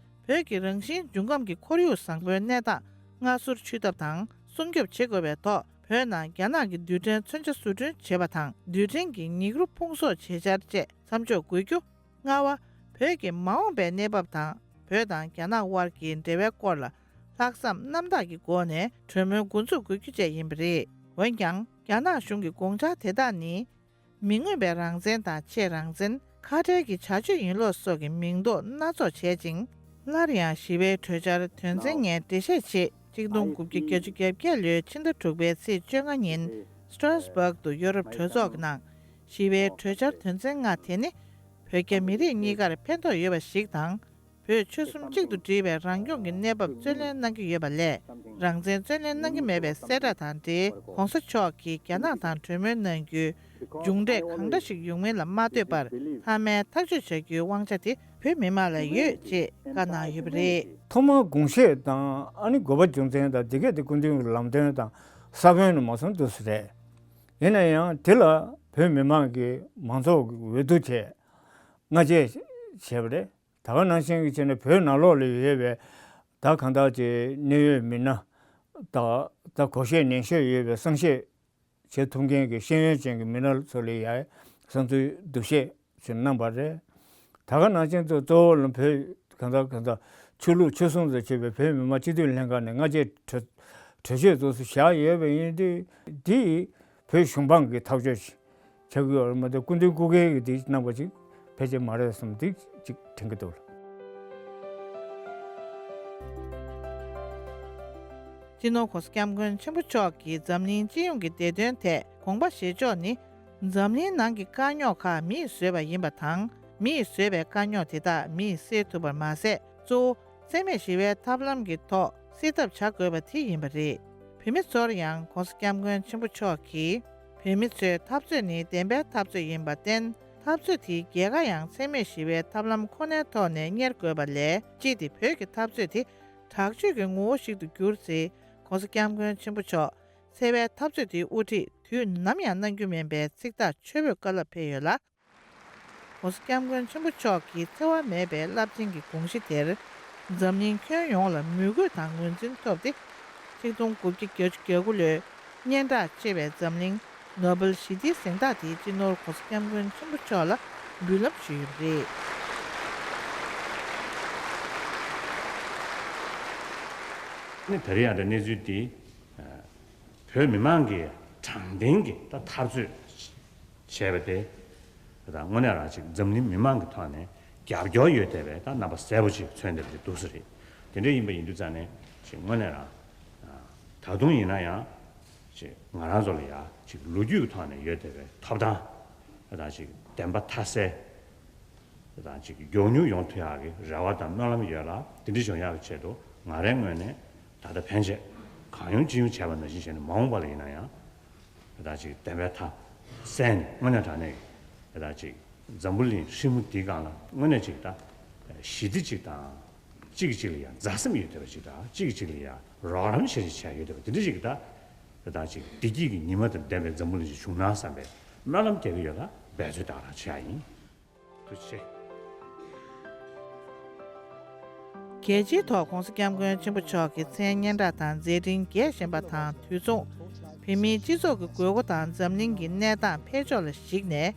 བོད་ཀྱི་རང་བཞིན་འབྱུང་ཁམས་ཀྱི་ཁོར་ཡུག་བཟང་པོའི་གནས་སྟངས་སྔ་སོར་ཆུད་ཐབས་དང་སྲུང་སྐྱོབ་བྱེད་དགོས་པའི་ཐོག་བོད་ནང་རྒྱ་ནག་གི་རྡུལ་ཕྲན་མཚོན་ཆ་བཟོ་སྐྲུན་བྱེད་པ་དང་རྡུལ་ཕྲན་གྱི་ཉིག་རུ་ཕུང་གསོག་བྱེད་འཆར་བཅས་མཚམས་འཇོག་དགོས་རྒྱུ། ལྔ་པ། བོད་ཀྱི་མ་འོངས་པའི་གནས་བབ་དང་བོད་དང་རྒྱ་ནག་དབར་གྱི་འབྲེལ་བའི་སྐོར་ལ་ ལྷག་བསམ་རྣམ་དག་གི་སྒོ་ནས་གྲོས་མོལ་འགོ་འཛུགས་དགོས་རྒྱུ་བཅས་ཡིན་པ་རེད། འོན་ཀྱང་། རྒྱ་ནག་གཞུང་གི་དགོངས་འཆར་དེ་དག་ནི། མི་མངོན་པའི་རང་བཙན་དང་ཆེས་རང་བཙན། ཁ་བྲལ་གྱི་བྱ་སྤྱོད་ཡིན་ལུགས་སོགས་ཀྱི་མིང་འདོགས་སྣ་ཚོགས་བྱས་ཅིང་། སླར་ཡང་ཞི་བའི་གྲོས་འཆར་དོན་ཚན་ལྔའི་འགྲེལ་བཤད་ཆེད། ཆིག་སྟོང་དགུ་བརྒྱ་བརྒྱད་ཅུ་གྱ་བརྒྱད་ལོའི་ཕྱི་ཟླ་དྲུག་པའི་ཚེས་བཅོ་ལྔ་ཉིན་Strasbourg དུ་ཡོ་རོབ་གྲོས་ཚོགས་ཀྱི་ནང་ཞི་བའི་གྲོས་འཆར་དོན་ཚན་ལྔ་དེ་ནི་བོད་རྒྱ་མི་རིགས་གཉིས་ཀར་ཕན་ཐོགས་ཡོད་པ་ཞིག་དང་། བོད་ཆོལ་གསུམ་གཅིག་ཏུ་སྒྲིལ་བའི་རང་སྐྱོང་གི་གནས་བབ་རྩོད་ལེན་གནང་གི་ཡོད་པ་ལས། རང་བཙན་རྩོད་ལེན་གནང་གི་མེད་པའི་གསལ་བསྒྲགས་དང་འབྲེལ། ༸གོང་ས་མཆོག་གིས་རྒྱ་ནག་དང་གྲོས་མོལ་གནང་རྒྱུའི་མཇུག་འབྲས་གང་འདྲ་ཞིག་ཡོང་མིན་ལ་མ་ལྟོས་པར། མཐའ་མའི་ཐག་གཅོད་བྱ་རྒྱུའི་དབང་ཆ་དེ་བོད་མི་མང་ལ་ཡོད་ཅེས་བཀའ་གནང་ཡོད་པ་རེད། ཐོག་མར་དགོངས་བཞེས་དང་། ཨ་ནི་དགོས་པ་རྒྱུ་མཚན་དང་། འདི་གས་དེ་སྐུ་མདུན་གྱི་ལམ་སྟོན་དང་ས་བོན་ནི་མ་སོང་འདུག་ཟེར་རེད། ཡིན་ན་ཡང་དེ་ལ་བོད་མི་མང་གིས་མང་ཚོགས་ཀྱི་འོས་བསྡུ་བྱས་སྔ་རྗེས་བྱས་པ་རེད། ད་ག་ནང་བཞིན་གྱི་བྱས་ནས་བོད་ནང་ལོགས་ལ་ཡོད་པའི་ད་གང་དག་ཅིག་གནད་ཡོད་མི་སྣ་དང་། ད་གོ་ཤེས་ཉན་ཤེས་ཡོད་པའི་བསམ་ཤེས་བྱེད་ཐུབ་མཁན་གྱི་ཤེས་ཡོན་ཅན་གྱི་མི་སྣ་ཚོ་ལ་ཡང་བསམ་ཚུལ་འདུ་ཤེས་ཅིག་གནང་བ་རེད། ད་ག་ནང་བཞིན་དུ་གཙོ་བོ་ལ་བོད་གང་ལྟར་གང་ལྟར་ཆོས་ལུགས་ཆོལ་གསུམ་དུ་ཕྱེ་བའི་བོད་མི་མང་སྤྱི་འཐུས་ལྷན་ཁང་ནས་སྔ་རྗེས་གྲོས་གྲོས་ཆོད་དུ་བཞག་ཡོད་པ་ཡིན་དུས། འདི་བོད་གཞུང་འབངས་ཀྱི་ཐག་གཅོད་ཆགས་ཀྱི་ཡོད་རེད་མ་གཏོགས། སྐུ་མདུན་སྐུ་སྒེར་གྱི་འདི་གནང་བ་ཅིག་ཕལ་ཆེར་མ་རེད་བསམ། འདི་ཅིག་དྲན་གྱི་འདུག་ལ། སྤྱི་ནོར་༸གོང་ས་༸སྐྱབས་མགོན་ཆེན་པོ་མཆོག་གིས་འཛམ་གླིང་སྤྱི་ཡོངས་ཀྱི་བདེ་དོན་ཐད་དགོངས་པ་བཞེས་ཕྱོགས་ནི། འཛམ་གླིང་ནང་གི་དཀའ་རྙོག་ཁག་མིས་བཟོས་པ་ཡིན་པ་དང་། མིས་བཟོས་པའི་དཀའ་རྙོག་དེ་དག་མིས་སེལ་ཐུབ་པར་མ་ཟད། གཙོ་བོ་འཚེ་མེད་ཞི་བའི་ཐབས་ལམ་གྱི་ཐོག་སེལ་ཐབས་བྱ་དགོས་པ་དེ་ཡིན་པ་རེད། བོད་མི་ཚོར་ཡང་༸གོང་ས་༸སྐྱབས་མགོན་ཆེན་པོ་མཆོག་གིས། བོད་མི་ཚོའི་འཐབ་རྩོད་ནི་བདེན་པའི་འཐབ་རྩོད་ཡིན་པར་བརྟེན། འཐབ་རྩོད་དེ་རྒྱལ་ཁ་ཡང་འཚེ་མེད་ཞི་བའི་ཐབས་ལམ་ཁོ་ནའི་ཐོག་ནས་གཉེར་དགོས་པ་ལས། སྤྱི་དེ་བོད་ཀྱི་འཐབ་རྩོད་དེ་དྲག་སྤྱོད་ཀྱི་ངོ་བོ་ཞིག་ཏུ་གྱུར་ཚེ། ༸གོང་ས་༸སྐྱབས་མགོན་ཆེན་པོ་མཆོག་འཚེ་བའི་འཐབ་རྩོད་དེའི་དབུ་ཁྲིད་དུས་ནམ་ཡང་གནང་རྒྱུ་མིན་པའི་ཚིག་ཐག་ཆོད་པོས་བཀའ་སློབ་ཕེབས་ཡོད་ལ། ༸གོང་ས་༸སྐྱབས་མགོན་ཆེན་པོ་མཆོག་གི་འཚེ་བ་མེད་པའི་རླབས་ཆེན་གྱི་དགོངས་གཞི་དེར། འཛམ་གླིང་ཁྱོན་ཡོངས་ལ་མོས་གུས་དང་ངོས་འཛིན་ཐོབ་སྟེ། ཆིག་སྟོང་དགུ་བརྒྱ་བརྒྱད་ཅུ་གྱ་དགུ་ལོའི་སྙན་གྲགས་ཆེ་བའི་འཛམ་གླིང་ནོ་བེལ་ཞི་བདེའི་གཟེངས་རྟགས་དེ་སྤྱི་ནོར་༸གོང་ས་༸སྐྱབས་མགོན་ཆེན་པོ་མཆོག་ལ་འབུལ་ལམ་ཞུས་ཡོད་པ་རེད། ནི་ད་རེས་ཡང་ད་གནས་ཚུལ་འདི། བོད་མི་མང་གིས་དྲང་བདེན་གྱི་ད་འཐབ་རྩོད་བྱས་པ་དེ། ད་དངོས་གནས་རང་ཅིག་འཛམ་གླིང་མི་མང་གི་ཐོག་ནས་རྒྱབ་སྐྱོར་ཡོད་བསྡད་པའི་ད་རྣམ་པ་གསལ་པོ་ཅིག་མཚོན་བསྡད་པ་ཅིག་འདུག་ས་རེད། དེ་འདྲ་ཡིན་པ་ཡིན་དུས་ཙང་ནས་ཅིག་དངོས་གནས་རང་། ད་དུང་ཡིན་ན་ཡང་། ཅིག་ང་རང་ཚོ་ལ་ཡང་ཅིག་ལོ་རྒྱུས་ཀྱི་ཐོག་ནས་ཡོད་བསྡད་པའི་ཐོབ་ཐང་། ད་ཅིག་བདེན་པ་མཐའ་གསལ། དང་ཅིག་མགྱོགས་མྱུར་ཡོང་ཐུབ་ཡག་གི་རེ་བ་དང་སྨོན་ལམ་ཡོད་ལ། དེ་འདྲ་བྱུང་ཡག་གི་ཆེད་དུ་ང་རའི་ངོས་ནས་ད་ལྟ་ཕན་ཆད་གང་ཡོང་ཅི་ཡོང་བྱས་པ་ནང་བཞིན་བྱས་ནས། མ་འོངས་པ་ལ་ཡིན་ན་ཡང་ད་ཅིག་བདེན་པའི་མཐའ་གསལ་ནས་དངོས་གནས་དྲང་གནས་ཀྱི་ད་ཅིག་འཛམ་བུ་གླིང་ཧྲིལ་མོ་འདིའི་སྒང་ལ་དངོས་གནས་ཅིག་ད་ཞི་བདེ་ཅིག་དང་། གཅིག་གིས་གཅིག་ལ་ཡང་མཛའ་སེམས་ཡོད་བསྡད་པ་ཅིག་དང་། གཅིག་གིས་གཅིག་ལ་ཡང་རོགས་རམ་བྱེད་བྱས་ཡོད་བསྡད་པ་དེ་འདྲ་ཅིག་ད་ད་ཅིག་བདེ་སྐྱིད་ཀྱི་ཉི་མ་དང་ལྡན་པའི་འཛམ་བུ་གླིང་ཅིག་བྱུང་ན་བསམ་པའི་སྨོན་ལམ་རྒྱག་གི་ཡོད་ལ། འབད་རྩོལ་ད་ག་རང་བྱེད་ཡག་ཡིན། ཐུགས་རྗེ་ཆེ། རྒྱལ་སྤྱིའི་ཐོག་༸གོང་ས་༸སྐྱབས་མགོན་ཆེན་པོ་མཆོག་གི་མཚན་སྙན་གྲགས་དང་མཛད་འཕྲིན་རྒྱས་བཞིན་པ་དང་དུས་མཚུངས། བོད་མིའི་སྤྱི་ཚོགས་ཀྱི་དགོས་མཁོ་དང་འཛམ་གླིང་གི་གནས་སྟངས་འཕེལ་ཕྱོགས་ལ་གཞིགས་ནས།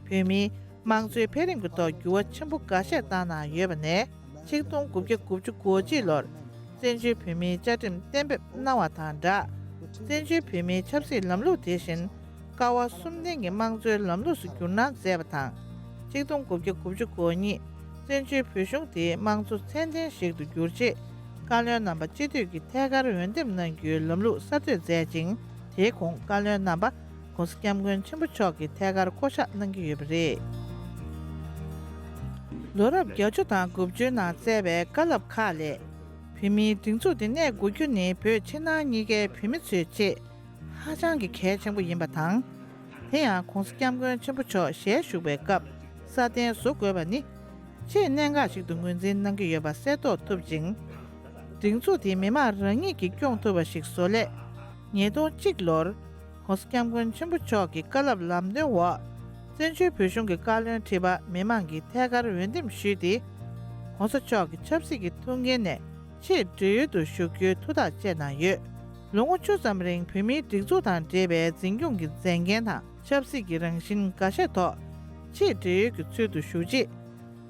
བོད་མིའི་དམངས་གཙོའི་འཕེལ་རིམ་གྱི་ཐོག་འགྱུར་བ་ཆེན་པོ་འགའ་ཤས་བཏང་གནང་ཡོད་པ་ནས། ཆིག་སྟོང་དགུ་བརྒྱ་དགུ་བཅུ་གོ་གཅིག་ལོར་བཙན་བྱོལ་བོད་མིའི་བཅའ་ཁྲིམས་གཏན་འབེབས་གནང་བ་དང་སྦྲགས། བཙན་བྱོལ་བོད་མིའི་ཆབ་སྲིད་ལམ་ལུགས་དེ་བཞིན་ཀ་བ་གསུམ་ལྡན་གྱི་དམངས་གཙོའི་ལམ་ལུགས་སུ་བསྒྱུར་གནང་མཛད་པ་དང་། ཆིག་སྟོང་དགུ་བརྒྱ་དགུ་བཅུ་གོ་གཉིས་བཙན་བྱོལ་བོད་གཞུང་དེ་དམངས་གཙོ་ཚད་ལྡན་ཞིག་ཏུ་བསྒྱུར་ཆེད། བཀའ་བློན་རྣམ་པ་སྤྱི་འཐུས་ཀྱི་ཐད་ཀར་འོས་འདེམས་གནང་རྒྱུའི་ལམ་ལུགས་གསར་གཏོད་མཛད་ཅིང་། དེའི་གོང་བཀའ་བློན་རྣམ་པ་༸གོང་ས་༸སྐྱབས་མགོན་ཆེན་པོ་མཆོག་གི་ཐད་ཀར་བསྐོ་གཞག་གནང་གི་ཡོད་པ་རེད། ལོ་རབས་བརྒྱད་ཅུ་དང་དགུ་བཅུའི་ནང་བསྩལ་བའི་བཀའ་སློབ་ཁག་ལས། བོད་མིའི་སྒྲིག་འཛུགས་དེ་གནས་དགོས་རྒྱུ་ནི་བོད་ཕྱི་ནང་གཉིས་ཀའི་བོད་མི་ཚོའི་ཆེད་ཧ་ཅང་གི་གལ་ཆེན་པོ་ཡིན་པ་དང་། དེ་ཡང་༸གོང་ས་༸སྐྱབས་མགོན་ཆེན་པོ་མཆོག་ཞལ་བཞུགས་པའི་སྐབས་སྲ་བརྟན་བཟོ་དགོས་པ་ནི་ཆེས་གནད་འགག་ཞིག་ཏུ་ངོས་འཛིན་གནང་གི་ཡོད་པ་གསལ་རྟོགས་ཐུབ་ཅིང་། སྒྲིག་འཛུགས་དེ་མི་དམངས་རང་ཉིད་ཀྱིས་སྐྱོང་ཐུབ་པ་ཞིག་བཟོ་སླད། ཉིས་སྟོང་གཅིག་ལོར་༸གོང་ས་༸སྐྱབས་མགོན་ཆེན་པོ་མཆོག་གི་བཀའ་སློབ་ལམ་སྟོན་འོག་བཙན་བྱོལ་བོད་གཞུང་གི་བཀའ་བློན་ཁྲི་པ་མི་མང་གིས་ཐད་ཀར་འོས་འདེམས་ཞུས་ཏེ། ༸གོང་ས་མཆོག་གི་ཆབ་སྲིད་ཀྱི་ཐུགས་འགན་ནས་ཆེས་བགྲེས་ཡོལ་དུ་བཞུགས་རྒྱུའི་ཐུགས་ཐག་བཅད་གནང་ཡོད། ལོ་ངོ་བཅུ་ཙམ་རིང་བོད་མིའི་སྒྲིག་འཛུགས་དང་འབྲེལ་བའི་འཛིན་སྐྱོང་གི་མཛད་འགན་དང་ཆབ་སྲིད་ཀྱི་རང་བཞིན་འགའ་ཤས་ཐོག་ཆེས་བགྲེས་ཡོལ་གྱི་ཚུལ་དུ་བཞུགས་རྗེས།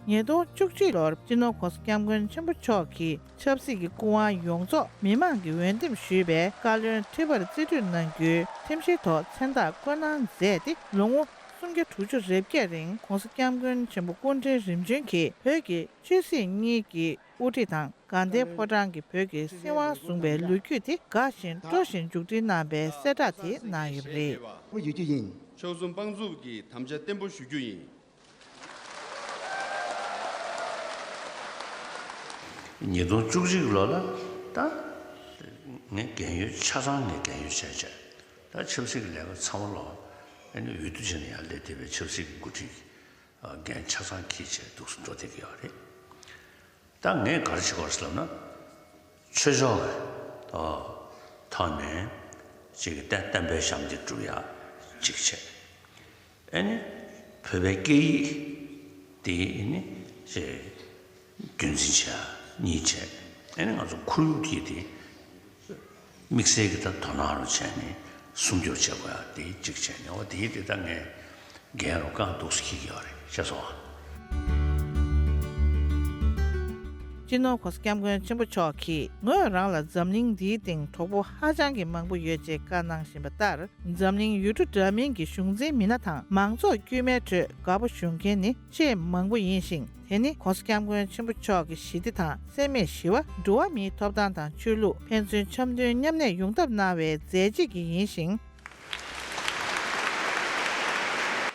ཉིས་སྟོང་བཅུ་གཅིག་ལོར་སྤྱི་ནོར་༸གོང་ས་༸སྐྱབས་མགོན་ཆེན་པོ་མཆོག་གིས་ཆབ་སྲིད་ཀྱི་སྐུ་དབང་ཡོངས་རྫོགས་མི་མང་གིས་འོས་འདེམས་ཞུས་པའི་བཀའ་བློན་ཁྲི་པར་རྩིས་སྤྲོད་གནང་རྒྱུའི་ཁྲིམས་གཞིའི་ཐོག་མཚན་རྟགས་བཀོད་གནང་མཛད་དེ། ལོ་ངོ་སུམ་བརྒྱ་དྲུག་ཅུ་རེ་བརྒྱད་རིང་༸གོང་ས་༸སྐྱབས་མགོན་ཆེན་པོ་སྐུ་ཕྲེང་རིམ་བྱོན་གྱིས་བོད་ཀྱི་ཆོས་སྲིད་གཉིས་ཀྱི་དབུ་ཁྲིད་དང་། དགའ་ལྡན་ཕོ་བྲང་གི་བོད་ཀྱི་སྲིད་དབང་བཟུང་བའི་ལོ་རྒྱུས་དེ་དགའ་བཞིན་སྤྲོ་བཞིན་མཇུག་སྒྲིལ་གནང་བའི་གསལ་བསྒྲགས་དེ་གནང་ཡོད་པ་རེད། ཡོད་རྒྱུ་ཡིན། ཕྱོགས་མཚུངས་དཔང་འཛུགས་ཀྱི་དམ་བཅའ་བརྟན་པོ་ཞུ་རྒྱུ་ཡིན། ཉིས་སྟོང་བཅུ་གཅིག་ལོ་ལ་ད་ངས་རྒན་ཡོལ་ཆ་ཚང་ངས་རྒན་ཡོལ་བྱས་བྱས། ད་ཆབ་སྲིད་ཀྱི་ལས་ཀ་ཚང་མ་ལོག་ཨ་ནི་འོས་བསྡུ་བྱས་ནས་ཡར་སླེབས་བསྡད་པའི་ཆབ་སྲིད་ཀྱི་འགོ་ཁྲིད་ཀྱི་འགན་ཆ་ཚང་འཁྱེར་བྱས་འདུག་སེ་འགྲོ་བསྡད་ཀྱི་ཡོད་རེད། ད་ངས་ག་རེ་བྱེད་དགོས་ཟེར་ལབ་ན། ཆོས་ཕྱོགས་ཀྱི་ཨོ་ཐོག་ནས་ཅིག་གི་བསྟན་བསྟན་པའི་ཞབས་འདེགས་སྒྲུབ་ཡ་གཅིག་བྱས། ཨ་ནི་བོད་པའི་སྐད་ཡིག་དེ་ཨ་ནི་ཅིག་རྒྱུན་འཛིན་བྱས་གཉིས་བྱས། ཨ་ནི་ང་ཚོ་ཁོར་ཡུག་དེ་དེ་དམིགས་བསལ་གྱི་ད་དོ་སྣང་རུ་བྱས་ནས་སྲུང་སྐྱོབ་བྱེད་དགོས་ཡ་དེ་གཅིག་བྱས་ནས། འོ་དེ་དེ་ད་ངས་རྒན་རུ་རྐང་འདུག་སེ་འཁྱེར་གྱི་ཡོད་རེད། ཤེས་སོང་ཨ། སྤྱི་ནོར་༸གོང་ས་༸སྐྱབས་མགོན་ཆེན་པོ་མཆོག་གིས་ངོས་རང་ལ་འཛམ་གླིང་འདིའི་སྟེང་གྲོགས་པོ་ཧ་ཅང་གི་མང་པོ་ཡོད་ཅེས་བཀའ་གནང་བཞིན་པ་ལྟར། འཛམ་གླིང་ཡུལ་གྲུ་འདྲ་མིན་གྱི་གཞུང་འཛིན་མི་སྣ་དང་མང་ཚོགས་དཀྱུས་མའི་ཁྲོད་དགའ་པོ་བྱུང་མཁན་ནི་ཆེས་མང་པོ་ཡིན་ཞིང་། དེ་ནི་༸གོང་ས་༸སྐྱབས་མགོན་ཆེན་པོ་མཆོག་གི་ཞི་བདེ་དང་། སེམས་མེད་ཞི་བ། འགྲོ་བ་མིའི་ཐོབ་ཐང་དང་ཆོས་ལུགས་ཕན་ཚུན་འཆམ་མཐུན་མཉམ་གནས་ཡོང་ཐབས་གནང་བའི་མཛད་རྗེས་ཀྱིས་ཡིན་ཞིང་།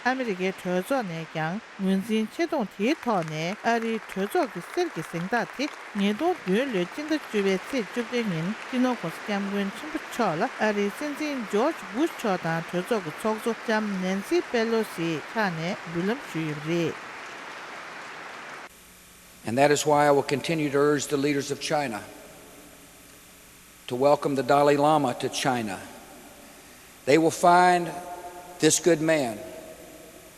ཨ་མི་རི་ཀའི་གྲོས་ཚོགས་ནས་ཀྱང་ངོས་འཛིན་ཆེ་མཐོང་དེའི་ཐོག་ནས། ཨ་རིའི་གྲོས་ཚོགས་ཀྱི་གསེར་གྱི་གཟེངས་རྟགས་དེ་ཉིས་སྟོང་བདུན་ལོའི་སྤྱི་ཟླ་བཅུ་པའི་ཚེས་བཅུ་བདུན་ཉིན་སྤྱི་ནོར་༸གོང་ས་༸སྐྱབས་མགོན་ཆེན་པོ་མཆོག་ལ་ཨ་རིའི་སྲིད་འཛིན་ཇོརྗ་བྷུཤ་མཆོག་དང་གྲོས་ཚོགས་ཀྱི་ཚོགས་གཙོ་ལྕམ་ནན་སི་པེ་ལོ་སིའི་ཕྱག་ནས་འབུལ་ལམ་ཞུས་ཡོད་པ་རེད། And that is why I will continue to urge the leaders of China to welcome the Dalai Lama to China. They will find this good man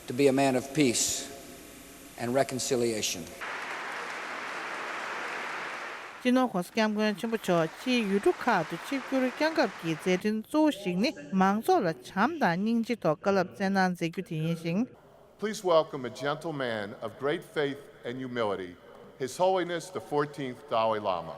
to be a man of peace and reconciliation. སྤྱི་ནོར་༸གོང་ས་༸སྐྱབས་མགོན་ཆེན་པོ་མཆོག་ཕྱིའི་ཡུལ་གྲུ་ཁག་ཏུ་ཆིབས་བསྒྱུར་བསྐྱངས་སྐབས་ཀྱི་མཛད་འཕྲིན་གཙོ་བོ་ཞིག་ནི་མང་ཚོགས་ལ་བྱམས་དང་སྙིང་རྗེ་ཐོག་བཀའ་སློབ་སྩལ་གནང་མཛད་རྒྱུ་དེ་ཡིན་ཞིང་། Please welcome a gentle man of great faith and humility, His Holiness the fourteenth Dalai Lama.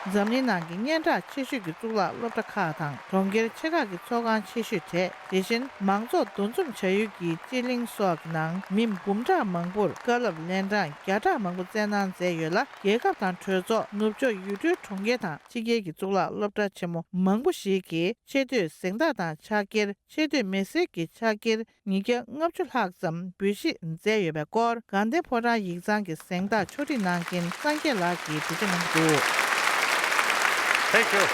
འཛམ་གླིང་ནང་གི་སྙན་གྲགས་ཆེ་ཤོས་ཀྱི་གཙུག་ལག་སློབ་གྲྭ་ཁག་དང་གྲོང་ཁྱེར་ཆེ་ཁག་གི་ཚོགས་ཁང་ཆེ་ཤོས་གྲས། དེ་བཞིན་མང་ཚོགས་འདུ་འཛོམས་བྱ་ཡུལ་གྱི་སྤྱི་གླིང་སོགས་ཀྱི་ནང་མི་འབུམ་ཕྲག་མང་པོར་བཀའ་སློབ་ལན་གྲངས་བརྒྱ་ཕྲག་མང་པོ་སྩལ་གནང་མཛད་ཡོད་ལ། རྒྱལ་ཁབ་དང་གྲོས་ཚོགས། ནུབ་ཕྱོགས་ཡུལ་གྲུའི་གྲོང་ཁྱེར་དང་ཕྱི་རྒྱལ་གྱི་གཙུག་ལག་སློབ་གྲྭ་ཆེན་མོ་མང་པོ་ཞིག་གིས་ཆེ་བསྟོད་གཟེངས་རྟགས་དང་ཕྱག་འཁྱེར། ཆེ་བསྟོད་མི་སེར་གྱི་ཕྱག་འཁྱེར་ཉིས་བརྒྱ་ལྔ་བཅུ་ལྷག་ཙམ་འབུལ་བཞེས་མཛད་ཡོད་པའི་སྐོར། དགའ་ལྡན་ཕོ་བྲང་ཡིག་ཚང་གི་གཟེངས་རྟགས་ཕྱོགས་སྒྲིག་གནང་མཁན་སངས་རྒྱས་ལགས་ཀྱིས་འགྲེལ་བརྗོད་གནང་གི་འདུག Thank you.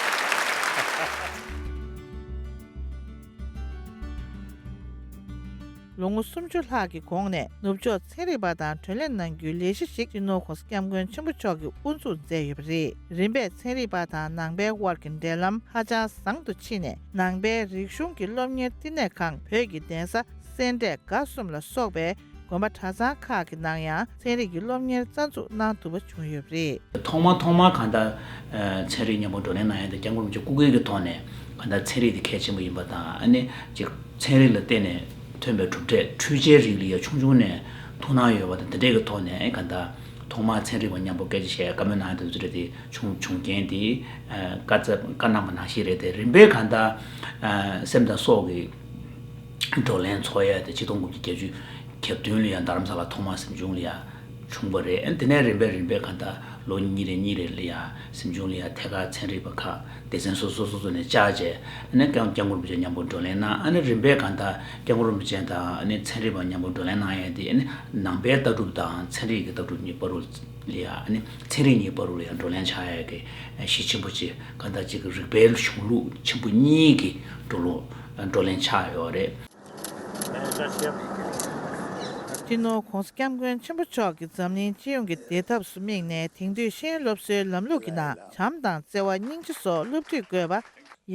ལོ་ངོ་སུམ་ཅུ་ལྷག་གི་གོང་ནས་ནུབ་ཕྱོགས་ཚན་རིག་པ་དང་བགྲོ་གླེང་གནང་རྒྱུའི་ལས་གཞི་ཞིག་སྤྱི་ནོར་༸གོང་ས་༸སྐྱབས་མགོན་ཆེན་པོ་མཆོག་གིས་དབུ་འཛུགས་མཛད་ཡོད་པ་རེད། རིམ་པས་ཚན་རིག་པ་དང་ནང་པའི་དབར་གྱི་འབྲེལ་ལམ་ཧ་ཅང་བཟང་དུ་ཕྱིན་ནས། ནང་པའི་རིག་གཞུང་གི་སློབ་གཉེར་བསྟི་གནས་ཁང་བོད་ཀྱི་གདན་ས་སེ་འབྲས་དགའ་གསུམ་ལ་སོགས་པའི་དགོན་པ་གྲྭ་ཚང་ཁག་གི་ནང་ཡང་ཚན་རིག་གི་སློབ་གཉེར་རྩ་འཛུགས་གནང་ཐུབ་པ་བྱུང་ཡོད་པ་རེད། ཐོག་མ་ཐོག་མ་གང་ལྟར་ཨ་ཚན་རིག་མཉམ་པོ་བགྲོ་གླེང་གནང་ཡ་དེ་སྐྱབས་མགོན་རིན་པོ་ཆེ་སྐུ་སྒེར་གྱི་ཐོག་ནས་གང་ལྟར་ཚན་རིག་དེ་གལ་ཆེན་པོ་ཡིན་པ་དང་། ཨ་ནི་ཅིག་ཚན་རིག་ལ་བརྟེན་ནས་ཐོན་པའི་གྲུབ་འབྲས་འཕྲུལ་ཆས་རིག་ལ་ཡ་ཆུང་ཆུང་ནས་ཐུགས་སྣང་ཡོད་པ་དང་། དེ་འདྲས་ཀྱི་ཐོག་ནས་གང་ལྟར་ཐོག་མར་ཚན་རིག་པ་མཉམ་པོ་སྐད་ཆ་བཤད་བཀའ་མོལ་གནང་ཡ་དེ་ཚོ་རེད་དེ་བྱུང་བྱུང་རྐྱེན་དེ་ཨ་བཀའ་སྩལ་བཀའ་གནང་བ་ནང་བཞིན་རེད་དེ། རིམ་པས་གང་ལྟར་ཨ་སེམས་དང་སྲོག་གི་བགྲོ་གླེང་ཚོགས་ཡ་དེ་ཆིག་སྟོང་དགུ་བརྒྱ་བརྒྱད་ཅུ་གྱ་བདུན་ལ་ཡང་རྡ་རམ་ས་ལ་ཐོག་མར་གཟིམ་ཆུང་ལ་ཡང་བྱུང་བ་རེད། དེ་ནས་རིམ་པས་རིམ་པས་གང་ལྟར་ལོ་གཉིས་རེ་གཉིས་རེ་ལ་ཡང་གཟིམ་ཆུང་ལ་ཡང་ཐད་ཀར་ཚན་རིག་པ་ཁག་སྡེ་ཚན་སོ་སོ་སོ་སོ་ནས་བཅར་བྱས། ཨ་ནི་སྐྱབས་སྐྱབས་མགོན་རིན་པོ་ཆེ་མཉམ་པོ་བགྲོ་གླེང་གནང་། ཨ་ནི་རིམ་པས་གང་ལྟར་སྐྱབས་མགོན་རིན་པོ་ཆེ་དང་ཨ་ནི་ཚན་རིག་པ་མཉམ་པོ་བགྲོ་གླེང་གནང་ཡས་དེ། ཨ་ནི་ནང་པའི་ལྟ་གྲུབ་དང་ཚན་རིག་གི་ལྟ་གྲུབ་གཉིས་བར་དུ་ལ་ཡང་། ཨ་ནི་ཚན་རིག་གཉིས་བར་དུ་ལ་ཡང་བགྲོ་གླེང་ཆགས་ཡས་ཀྱི་གཞི་ཆེན་པོ་ཅིག་གང་ལྟར་ཅིག་རིག་པའི་གཞུང་ལུགས་ཆེན་པོ་གཉིས་ཀྱི་བགྲོ་གླེང་བགྲོ་གླེང་ཆགས་ཡོད་རེད། སྤྱི་ནོར་༸གོང་ས་༸སྐྱབས་མགོན་ཆེན་པོ་མཆོག་གིས་འཛམ་གླིང་སྤྱི་ཡོངས་ཀྱི་བདེ་ཐབས་སུ་དམིགས་ནས། དེང་དུས་ཤེས་ཡོན་སློབ་གསོའི་ལམ་ལུགས་ཀྱི་ནང་བྱམས་དང་བརྩེ་བ། སྙིང་རྗེ་སོགས་སློབ་ཁྲིད་དགོས་པ་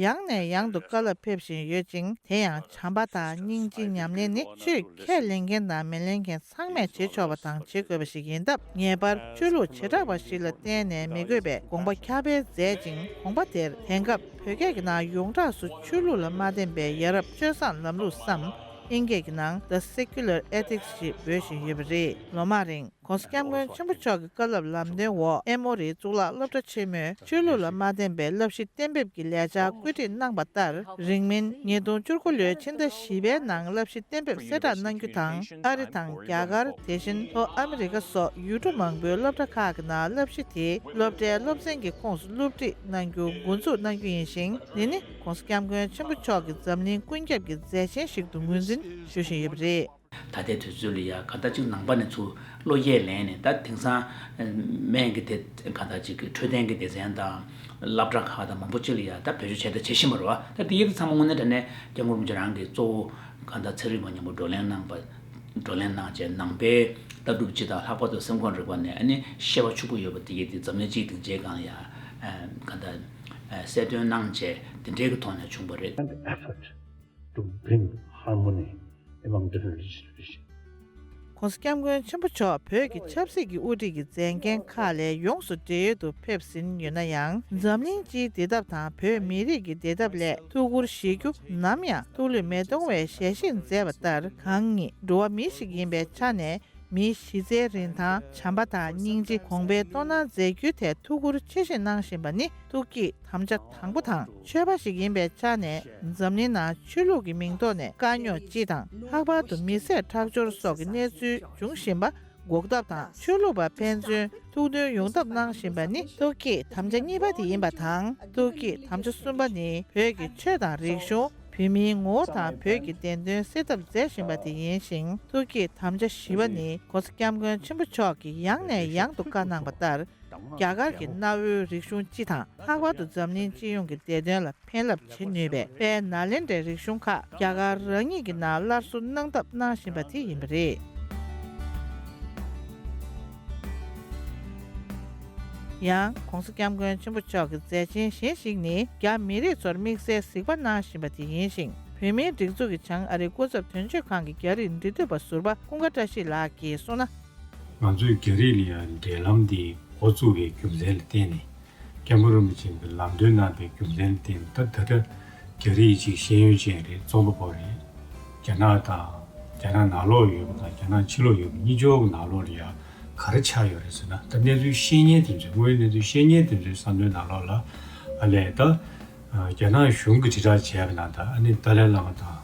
ཡང་ནས་ཡང་དུ་བཀའ་སློབ་ཕེབས་བཞིན་ཡོད་ཅིང་། དེ་ཡང་བྱམས་པ་དང་སྙིང་རྗེའི་ཉམས་ལེན་ནི་ཆོས་ཁས་ལེན་མཁན་དང་མི་ལེན་མཁན་ཚང་མས་བྱེད་ཆོག་པ་དང་བྱེད་དགོས་པ་ཞིག་ཡིན་སྟབས། ངེས་པར་ཆོས་ལུགས་བྱེ་བྲག་པ་ཞིག་ལ་བརྟེན་ནས་མི་དགོས་པའི་དགོངས་པ་ཁྱབ་སྤེལ་མཛད་ཅིང་། དགོངས་པ་དེར་དེང་སྐབས་བོད་སྐད་ཀྱི་ནང་ཡོངས་གྲགས་སུ་ཆོས་ལུགས་ལ་མ་བརྟེན་པའི་ཡ་རབས་སྤྱོད་བཟང་ལམ་ལུགས་སམ། ཨིན་སྐད་ཀྱི་ནང་The Secular Ethics ཞེས་འབོད་བཞིན་ཡོད་པ་རེད། ལོ་མང་རིང་༸གོང་ས་༸སྐྱབས་མགོན་ཆེན་པོ་མཆོག་གི་བཀའ་སློབ་ལམ་སྟོན་འོག་ཨེ་མོ་རིའི་གཙུག་ལག་སློབ་གྲྭ་ཆེན་མོའི་ཆོས་ལུགས་ལ་མ་བརྟེན་པའི་བསླབ་གཞི་གཏན་འབེབས་ཀྱི་ལས་འཆར་བཀོད་སྒྲིག་གནང་པ་ལྟར། རིང་མིན་ཉིས་སྟོང་བཅུ་དགུ་ལོའི་ཕྱི་ཟླ་བཞི་པའི་ནང་བསླབ་གཞི་གཏན་འབེབས་གསལ་བསྒྲགས་གནང་རྒྱུ་དང་། ཨ་རི་དང་རྒྱ་གར། དེ་བཞིན་ལྷོ་ཨ་མི་རི་ཀ་སོགས་ཡུལ་གྲུ་མང་པོའི་སློབ་གྲྭ་ཁག་གི་ནང་བསླབ་གཞི་དེ་སློབ་གྲྭའི་སློབ་ཚན་གྱི་ཁོངས་སུ་སློབ་ཁྲིད་གནང་རྒྱུ་འགོ་འཛུགས་གནང་རྒྱུ་ཡིན་ཞིང་། འདི་ནི་༸གོང་ས་༸སྐྱབས་མགོན་ཆེན་པོ་མཆོག་གི་འཛམ་གླིང་ཀུན་ཁྱབ་ཀྱི་མཛད་ཆེན་ཞིག་ཏུ་ངོས་འཛིན་ཞུ་བཞིན་ཡོད་པ་རེད། ད་ལྟའི་དུས་ཚོད་ལ་ཡ་ག་ད་ཅིག་ནང་པ་ནས་ཚུར་བློ་སྐྱེད་ལེན་ནས། ད་དེང་སང་སྨན་གྱི་དེ་ག་ད་ཅིག་གི་འཕྲོད་བསྟེན་གྱི་སྡེ་ཚན་དང་སློབ་གྲྭ་ཁག་དང་མང་པོ་ཅིག་ལ་ཡ་ད་བེད་སྤྱོད་བྱས་ད་བྱེད་བཞིན་པ་རེད་བ། ད་དེ་ཡི་དེ་ཚང་མ་དངོས་གནས་དྲང་གནས་སྐྱབས་མགོན་རིན་པོ་ཆེ་རང་གིས་གཙོ་བོ་ག་ད་ཚན་རིག་པ་མཉམ་པོ་བགྲོ་གླེང་གནང་པ། བགྲོ་གླེང་གནང་བྱས་ནང་པའི་ལྟ་གྲུབ་སྤྱི་དང་ལྷག་པར་དུ་སེམས་ཁམས་རིག་པ་ནས་ཨ་ནི་ཤེས་པ་ཕྱུག་པོ་ཡོད་པ་དེ་ཡི་དེ་འཛམ་གླིང་སྤྱིའི་སྡིངས་ཆའི་སྒང་ལ་ཡ་ག་ད་གསལ་སྟོན་གནང་བྱས་དེ་འདྲའི་གི་ཐོག་ནས་བྱུང་པ་རེད། And effort to bring harmony among different religions. ༸གོང་ས་༸སྐྱབས་མགོན་ཆེན་པོ་མཆོག་བོད་ཀྱི་ཆབ་སྲིད་ཀྱི་དབུ་ཁྲིད་ཀྱི་མཛད་འགན་ཁག་ལས་ཡོངས་སུ་བགྲེས་ཡོལ་དུ་ཕེབས་ཟིན་ཡོད་ན་ཡང་། འཛམ་གླིང་སྤྱིའི་བདེ་ཐབས་དང་བོད་མི་རིགས་ཀྱི་བདེ་ཐབས་སླད་ཐུགས་ཁུར་བཞེས་རྒྱུ་ནམ་ཡང་ཐུགས་ལུས་མི་གཏོང་བའི་ཞལ་བཞེས་མཛད་པ་ལྟར། གང་ཉིད་འགྲོ་བ་མི་ཞིག་ཡིན་པའི་ཆ་ནས། མིའི་གཞི་རྩའི་རིན་ཐང་བྱམས་པ་དང་སྙིང་རྗེ། གོང་འཕེལ་དོ་སྣང་མཛད་རྒྱུའི་ཐད་ཐུགས་ཁུར་ཆེ་བཞེས་གནང་བཞིན་པ་ནི་ཐུགས་བསྐྱེད་དམ་བཅའ་དང་པོ་དང་། ཆོས་པ་ཞིག་ཡིན་པའི་ཆ་ནས་འཛམ་གླིང་ནང་ཆོས་ལུགས་ཀྱི་མིང་ཐོག་ནས་དཀའ་རྙོག་སྤྱི་དང་། ལྷག་པར་དུ་མི་བསད་ཁྲག་སྦྱོར་སོགས་ཀྱི་གནས་ཚུལ་འབྱུང་བཞིན་པ་འགོག་ཐབས་དང་། ཆོས་ལུགས་པ་ཕན་ཚུན་ཐུགས་མཐུན་ཡོང་ཐབས་གནང་བཞིན་པ་ནི་ཐུགས་བསྐྱེད་དམ་བཅའ་གཉིས་པ་དེ་ཡིན་པ་དང་། ཐུགས་བསྐྱེད་དམ་བཅའ་གསུམ་པ་ནི་བོད་ཀྱི་ཆོས་དང་རིག་གཞུང་། བོད་མིའི་ངོ་བོ་དང་བོད་ཀྱི་བདེན་དོན་སེལ་ཐབས་མཛད་བཞིན་པ་དེ་ཡིན་ཞིང་། ཐུགས་བསྐྱེད་དམ་བཅའ་བཞི་པ་ནི་༸གོང་ས་༸སྐྱབས་མགོན་ཆེན་པོ་མཆོག་གིས་ཡང་ནས་ཡང་དུ་བཀའ་གནང་པ་ལྟར། རྒྱ་གར་གྱི་གནའ་བོའི་རིག་གཞུང་སྤྱི་དང་། ལྷག་པར་དུ་འཛམ་གླིང་སྤྱི་ཡོངས་ཀྱི་བདེ་དོན་ལ་ཕན་རླབས་བྱེད་ནུས་པའི་དཔལ་ནཱ་ལེནྡྲའི་རིག་གཞུང་ཁག་རྒྱ་གར་རང་ཉིད་ཀྱི་ནང་སླར་གསོ་གནང་ཐབས་གནང་བཞིན་པ་དེ་ཡིན་པ་རེད། ཡང་༸གོང་ས་༸སྐྱབས་མགོན་ཆེན་པོ་མཆོག་གི་མཛད་ཆེན་གཞན་ཞིག་ནི། རྒྱ་མི་རིགས་ཚོར་དམིགས་བསལ་གཟིགས་པ་གནང་བཞིན་པ་དེ་ཡིན་ཞིང་། བོད་མིའི་སྒྲིག་འཛུགས་ཀྱི་བྱང་ཨ་རིའི་སྐུ་ཚབ་དོན་གཅོད་ཁང་གི་རྒྱ་རིགས་འབྲེལ་མཐུད་པ་ཟུར་པ་ཀུན་དགའ་བཀྲ་ཤིས་ལགས་ཀྱིས་གསུངས་ན། ང་ཚོས་རྒྱ་རིགས་ལ་ཡང་འབྲེལ་ལམ་འདི་འགོ་བཙུགས་པའི་རྒྱུ་མཚན་ལ་བརྟེན་ནས། སྐྱབས་མགོན་རིན་པོ་ཆེ་གིས་ལམ་སྟོན་གནང་པའི་རྒྱུ་མཚན་ལ་བརྟེན་ནས། ད་ད་ལྟ་རྒྱ་རིགས་ཅིག་ཤེས་ཡོན་ཅན་རེད། རྩོམ་པ་པོ་རེད། རྒྱ་ནག་དང་། རྒྱ་ནག་ནང་ལོགས་ཡོད་པ་དང་རྒྱ་ནག་ཕྱི་ལོགས་ཡོད་པ་གཉིས་ཆར་གྱི་ནང་ལོགས་ལ་ཡང་ག་རེ་ཆགས་ཡོད་རེད་ཟེར་ན། ད་གནས་ཚུལ་ཤེས་མཁན་དེ་ཚོས། དངོས་ཡོད་གནས་ཚུལ་ཤེས་མཁན་དེ་ཚོའི་བསམ་བློའི་ནང་ལོགས་ལ། ཨ་ལས་ད། རྒྱ་ནག་གཞུང་གིས་དྲིལ་བསྒྲགས་བྱས་པ་ནང་ལྟར། ཨ་ནི་ཏཱ་ལའི་བླ་མ་དང་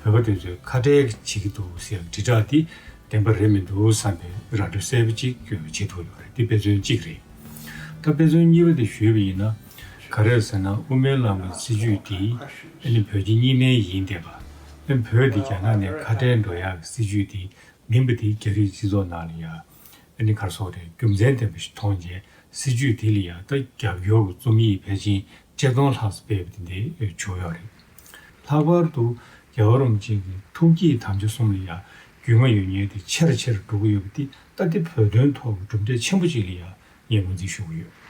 བོད་པ་དེ་ཚོས་ཁ་བྲལ་བྱེད་ཀྱི་འདུག་ཟེར་དྲིལ་བསྒྲགས་དེ་བདེན་པ་རེད་མི་འདུག་བསམ་པའི་ར་སྤྲོད་གསལ་པོ་ཅིག་བྱེད་ཐུབ་ཡོད་རེད། དེ་དཔེ་མཚོན་གཅིག་རེད། ད་དཔེ་མཚོན་གཉིས་པ་དེ་ཞུས་པ་ཡིན་ན། ག་རེ་ཟེར་ན། དབུ་མའི་ལམ་གྱི་སྲིད་བྱུས་དེ་ཨ་ནི་བོད་ཀྱི་གཉིས་སྨན་ཡིན་བསྡད་པ། ཨ་ནི་བོད་དེ་རྒྱ་ནག་ནས་ཁ་བྲལ་འགྲོ་ཡག་གི་སྲིད་བྱུས་དེ་མིན་པ་དེ་རྒྱ་རིགས་སྤྱི་ཚོགས་ནང་ལ་ཡ་ཨ་ནི་ག་རེ་ཟེར་དགོས་རེད། རྒྱུ་མཚན་ལྡན་པ་ཞིག་མཐོང་རྗེས། སྲིད་བྱུས་དེ་ལ་ཡ་ད་རྒྱབ་སྐྱོར་གྱི་རྩོམ་ཡིག་ཕལ་ཆེར་ཆིག་སྟོང་ལྷག་ཙམ་སྤེལ་བ་དེ་འདྲ་བྱུང་ཡོད་རེད། ལྷག་པར་དུ་རྒྱལ་བ་རིན་པོ་ཆེ་གི་ཐུགས་བསྐྱེད་དམ་བཅའ་གསུམ་ལ་ཡ་རྒྱུས་མངའ་ཡོད་མཁན་དེ་ཆེ་རུ་ཆེ་རུ་འགྲོ་གི་ཡོད་པ་དེ། ད་དེ་བོད་དོན་ཐོག་གི་གྲུབ་འབྲས་ཆེན་པོ་ཅིག་ལ་ཡ་ངས་ངོས་འཛིན་ཞུ་གི་ཡོད།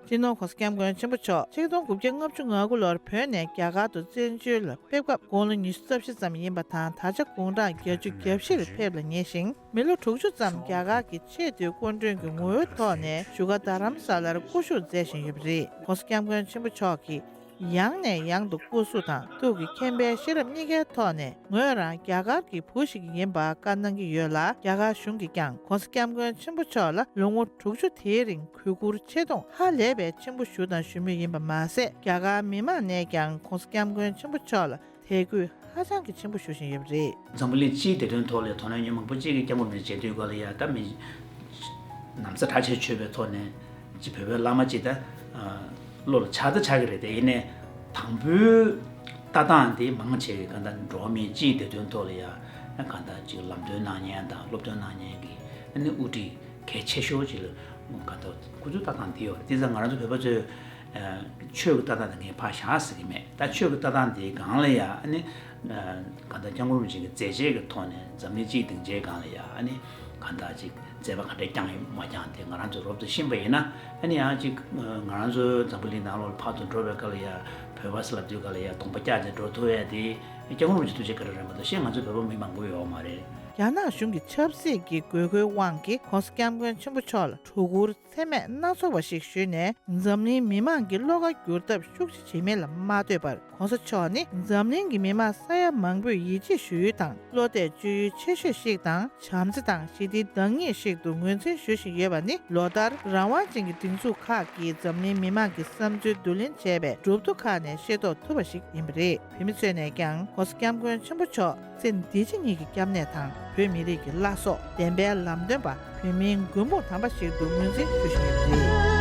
སྤྱི་ནོར་༸གོང་ས་༸སྐྱབས་མགོན་ཆེན་པོ་མཆོག་ཆིག་སྟོང་དགུ་བརྒྱ་ལྔ་བཅུ་ང་དགུ་ལོར་བོད་ནས་རྒྱ་གར་དུ་བཙན་བྱོལ་ལ་ཕེབས་སྐབས་དགུང་ལོ་ཉི་ཤུ་རྩ་བཞི་ཙམ་ཡིན་པ་དང་། ད་ཆ་དགུང་གྲངས་བརྒྱད་ཅུ་གྱ་བཞིར་ཕེབས་ལ་ཉེ་ཞིང་། མི་ལོ་དྲུག་ཅུ་ཙམ་རྒྱ་གར་གྱི་ཆེས་མཐོའི་སྐུ་མགྲོན་གྱི་ངོ་བོའི་ཐོག་ནས་བཞུགས་སྒར་རྡ་རམ་ས་ལར་སྐུ་བཞུགས་མཛད་བཞིན་ཡོད་པ་རེད། ༸གོང་ས་༸སྐྱབས་མགོན་ཆེན་པོ་མཆོག་གིས་ཡང་ནས་ཡང་དུ་སྐུ་གཟུགས་དང་ཐུགས་ཀྱི་མཁྱེན་པའི་ཤེས་རབ་གཉིས་ཀའི་ཐོག་ནས། ངོས་རང་རྒྱ་གར་གྱི་བུ་ཞིག་ཡིན་པ་བཀའ་གནང་གི་ཡོད་ལ། རྒྱ་གར་གཞུང་གིས་ཀྱང་༸གོང་ས་༸སྐྱབས་མགོན་ཆེན་པོ་མཆོག་ལ་ལོ་ངོ་དྲུག་ཅུ་དེའི་རིང་གུས་བཀུར་ཆེ་མཐོང་ཧ་ལས་པའི་ཆེན་པོ་ཞུ་དང་ཞུ་མུས་ཡིན་པ་མ་ཟད། རྒྱ་གར་མི་མང་ནས་ཀྱང་༸གོང་ས་༸སྐྱབས་མགོན་ཆེན་པོ་མཆོག་ལ་དད་གུས་ཧ་ཅང་གི་ཆེན་པོ་ཞུ་བཞིན་ཡོད་པ་རེད། འཛམ་བུ་གླིང་སྤྱིའི་བདེ་དོན་ཐོག་ལ་དོ་སྣང་ཡོད་མཁན་མང་པོ་ཅིག་གིས་སྐྱབས་མགོན་རིན་པོ་ཆེ་མཇལ་དུས་སྐབས་ལ་ཡ། ད་མི་ན་བཟའ་གྲྭ་ཆས་མཆོད་པའི་ཐོག་ནས་ཅིག་བོད་པའི་བླ་མ་ཅིག་ད་བློ་ལ་འཆར་ད་འཆར་གི་རེད་དེ། ཡིན་ནའི་དང་པོའི་ལྟ་སྟངས་དེ་མང་ཆེ་གིས་གང་ལྟར་འགྲོ་བ་མིའི་སྤྱིའི་བདེ་དོན་ཐོག་ལ་ཡ། གང་ལྟར་ཅིག་ལམ་སྟོན་གནང་མཁན་དང་སློབ་སྟོན་གནང་མཁན་གྱི་ཨ་ནི་དབུ་ཁྲིད་གལ་ཆེ་ཤོས་ཅིག་ལ་གང་ལྟར་ཁོ་ཚོའི་ལྟ་སྟངས་དེ་ཡོད་རེད། དེ་ཙང་ང་རང་ཚོ་བོད་པ་ཚོས་ཆོས་ཀྱི་ལྟ་སྟངས་དེ་ངས་ཕར་བཞག་ཟེར་གྱི་མེད། ད་ཆོས་ཀྱི་ལྟ་སྟངས་དེའི་སྒང་ལ་ཡ་ཨ་ནི། གང་ལྟར་སྐྱབས་མགོན་རིན་པོ་ཆེ་གི་མཛད་རྗེས་ཀྱི་ཐོག་ནས་འཛམ་གླིང་སྤྱིའི་སྡིངས་ཆའི་སྒང་ལ་ཡ་ཨ་ནི་གང་ལྟར་ཅིག་མཛད་པ་ག་འདྲས་བསྐྱངས་ཡོད་མ་བསྐྱངས་དེ་ང་རང་ཚོས་རོབ་ཏུ་ཤེས་པ་ཡིན་ན། ཨ་ནི་ཡང་ཅིག་ང་རང་ཚོ་འཛམ་བུ་གླིང་ནང་ལོགས་ལ་ཕར་ཚུར་འགྲོ་བའི་སྐབས་ལ་ཡ་བོད་པ་ཟེར་ལབ་དུས་སྐབས་ལ་ཡ་གདོང་པ་བཀྱག་བྱས་འགྲོ་ཐུབ་ཡ་དེ་སྐྱབས་མགོན་རིན་པོ་ཆེ་ཐུགས་རྗེ་ག་རེ་རེད་མ་གཏོགས་གཞན་ང་ཚོ་བོད་པ་མི་མང་པོ་ཡོད་མ་རེད། རྒྱ་ནག་གཞུང་གི་ཆབ་སྲིད་ཀྱི་དགོས་མཁོའི་དབང་གིས་༸གོང་ས་༸སྐྱབས་མགོན་ཆེན་པོ་མཆོག་ལ་དོ་ཁུར་ཚད་མེད་སྣ་ཚོགས་པ་ཞིག་ཞུས་ནས། འཛམ་གླིང་མི་མང་གི་བློ་ཁ་བསྒྱུར་ཐབས་ཤུགས་ཆེ་བྱེད་མིན་ལ་མ་ལྟོས་པར། ༸གོང་ས་མཆོག་ནི་འཛམ་གླིང་གི་མི་མང་ས་ཡ་མང་པོས་ཡིད་ཆེས་ཞུ་ཡུལ་དང་། བློ་གཏད་བཅོལ་ཡུལ་ཆེ་ཤོས་ཤིག་དང་། བྱམས་བརྩེ་དང་ཞི་བདེའི་བདག་ཉིད་ཞིག་ཏུ་ངོས་འཛིན་ཞུ་བཞིན་ཡོད་པ་ནི། ལོ་ལྟར་རང་དབང་ཅན་གྱི་སྒྲིག་འཛུགས་ཁག་གིས་འཛམ་གླིང་མི་མང་གི་བསམ་ཚུལ་བསྡུ་ལེན་བྱས་པའི་གྲུབ་ཐོ་ཁག་ནས་ཤེས་རྟོགས་ཐུབ་པ་ཞིག་ཡིན་པ་རེད། བོད་མི་ཚོས་ནས་ཀྱང་༸གོང་ས་༸སྐྱབས་མགོན་ཆེན་པོ་མཆོག་ཚེ་འདི་ཕྱི་གཉིས་ཀྱི་སྐྱབས་གནས་དང་། བོད་མི་རིགས་ཀྱི་བླ་སྲོག་བདེན་པའི་ལམ་སྟོན་པ། བོད་མིའི་མགོན་དཔུང་དམ་པ་ཞིག་ཏུ་ངོས་འཛིན་ཞུ་བཞིན་ཡོད་པ་རེད།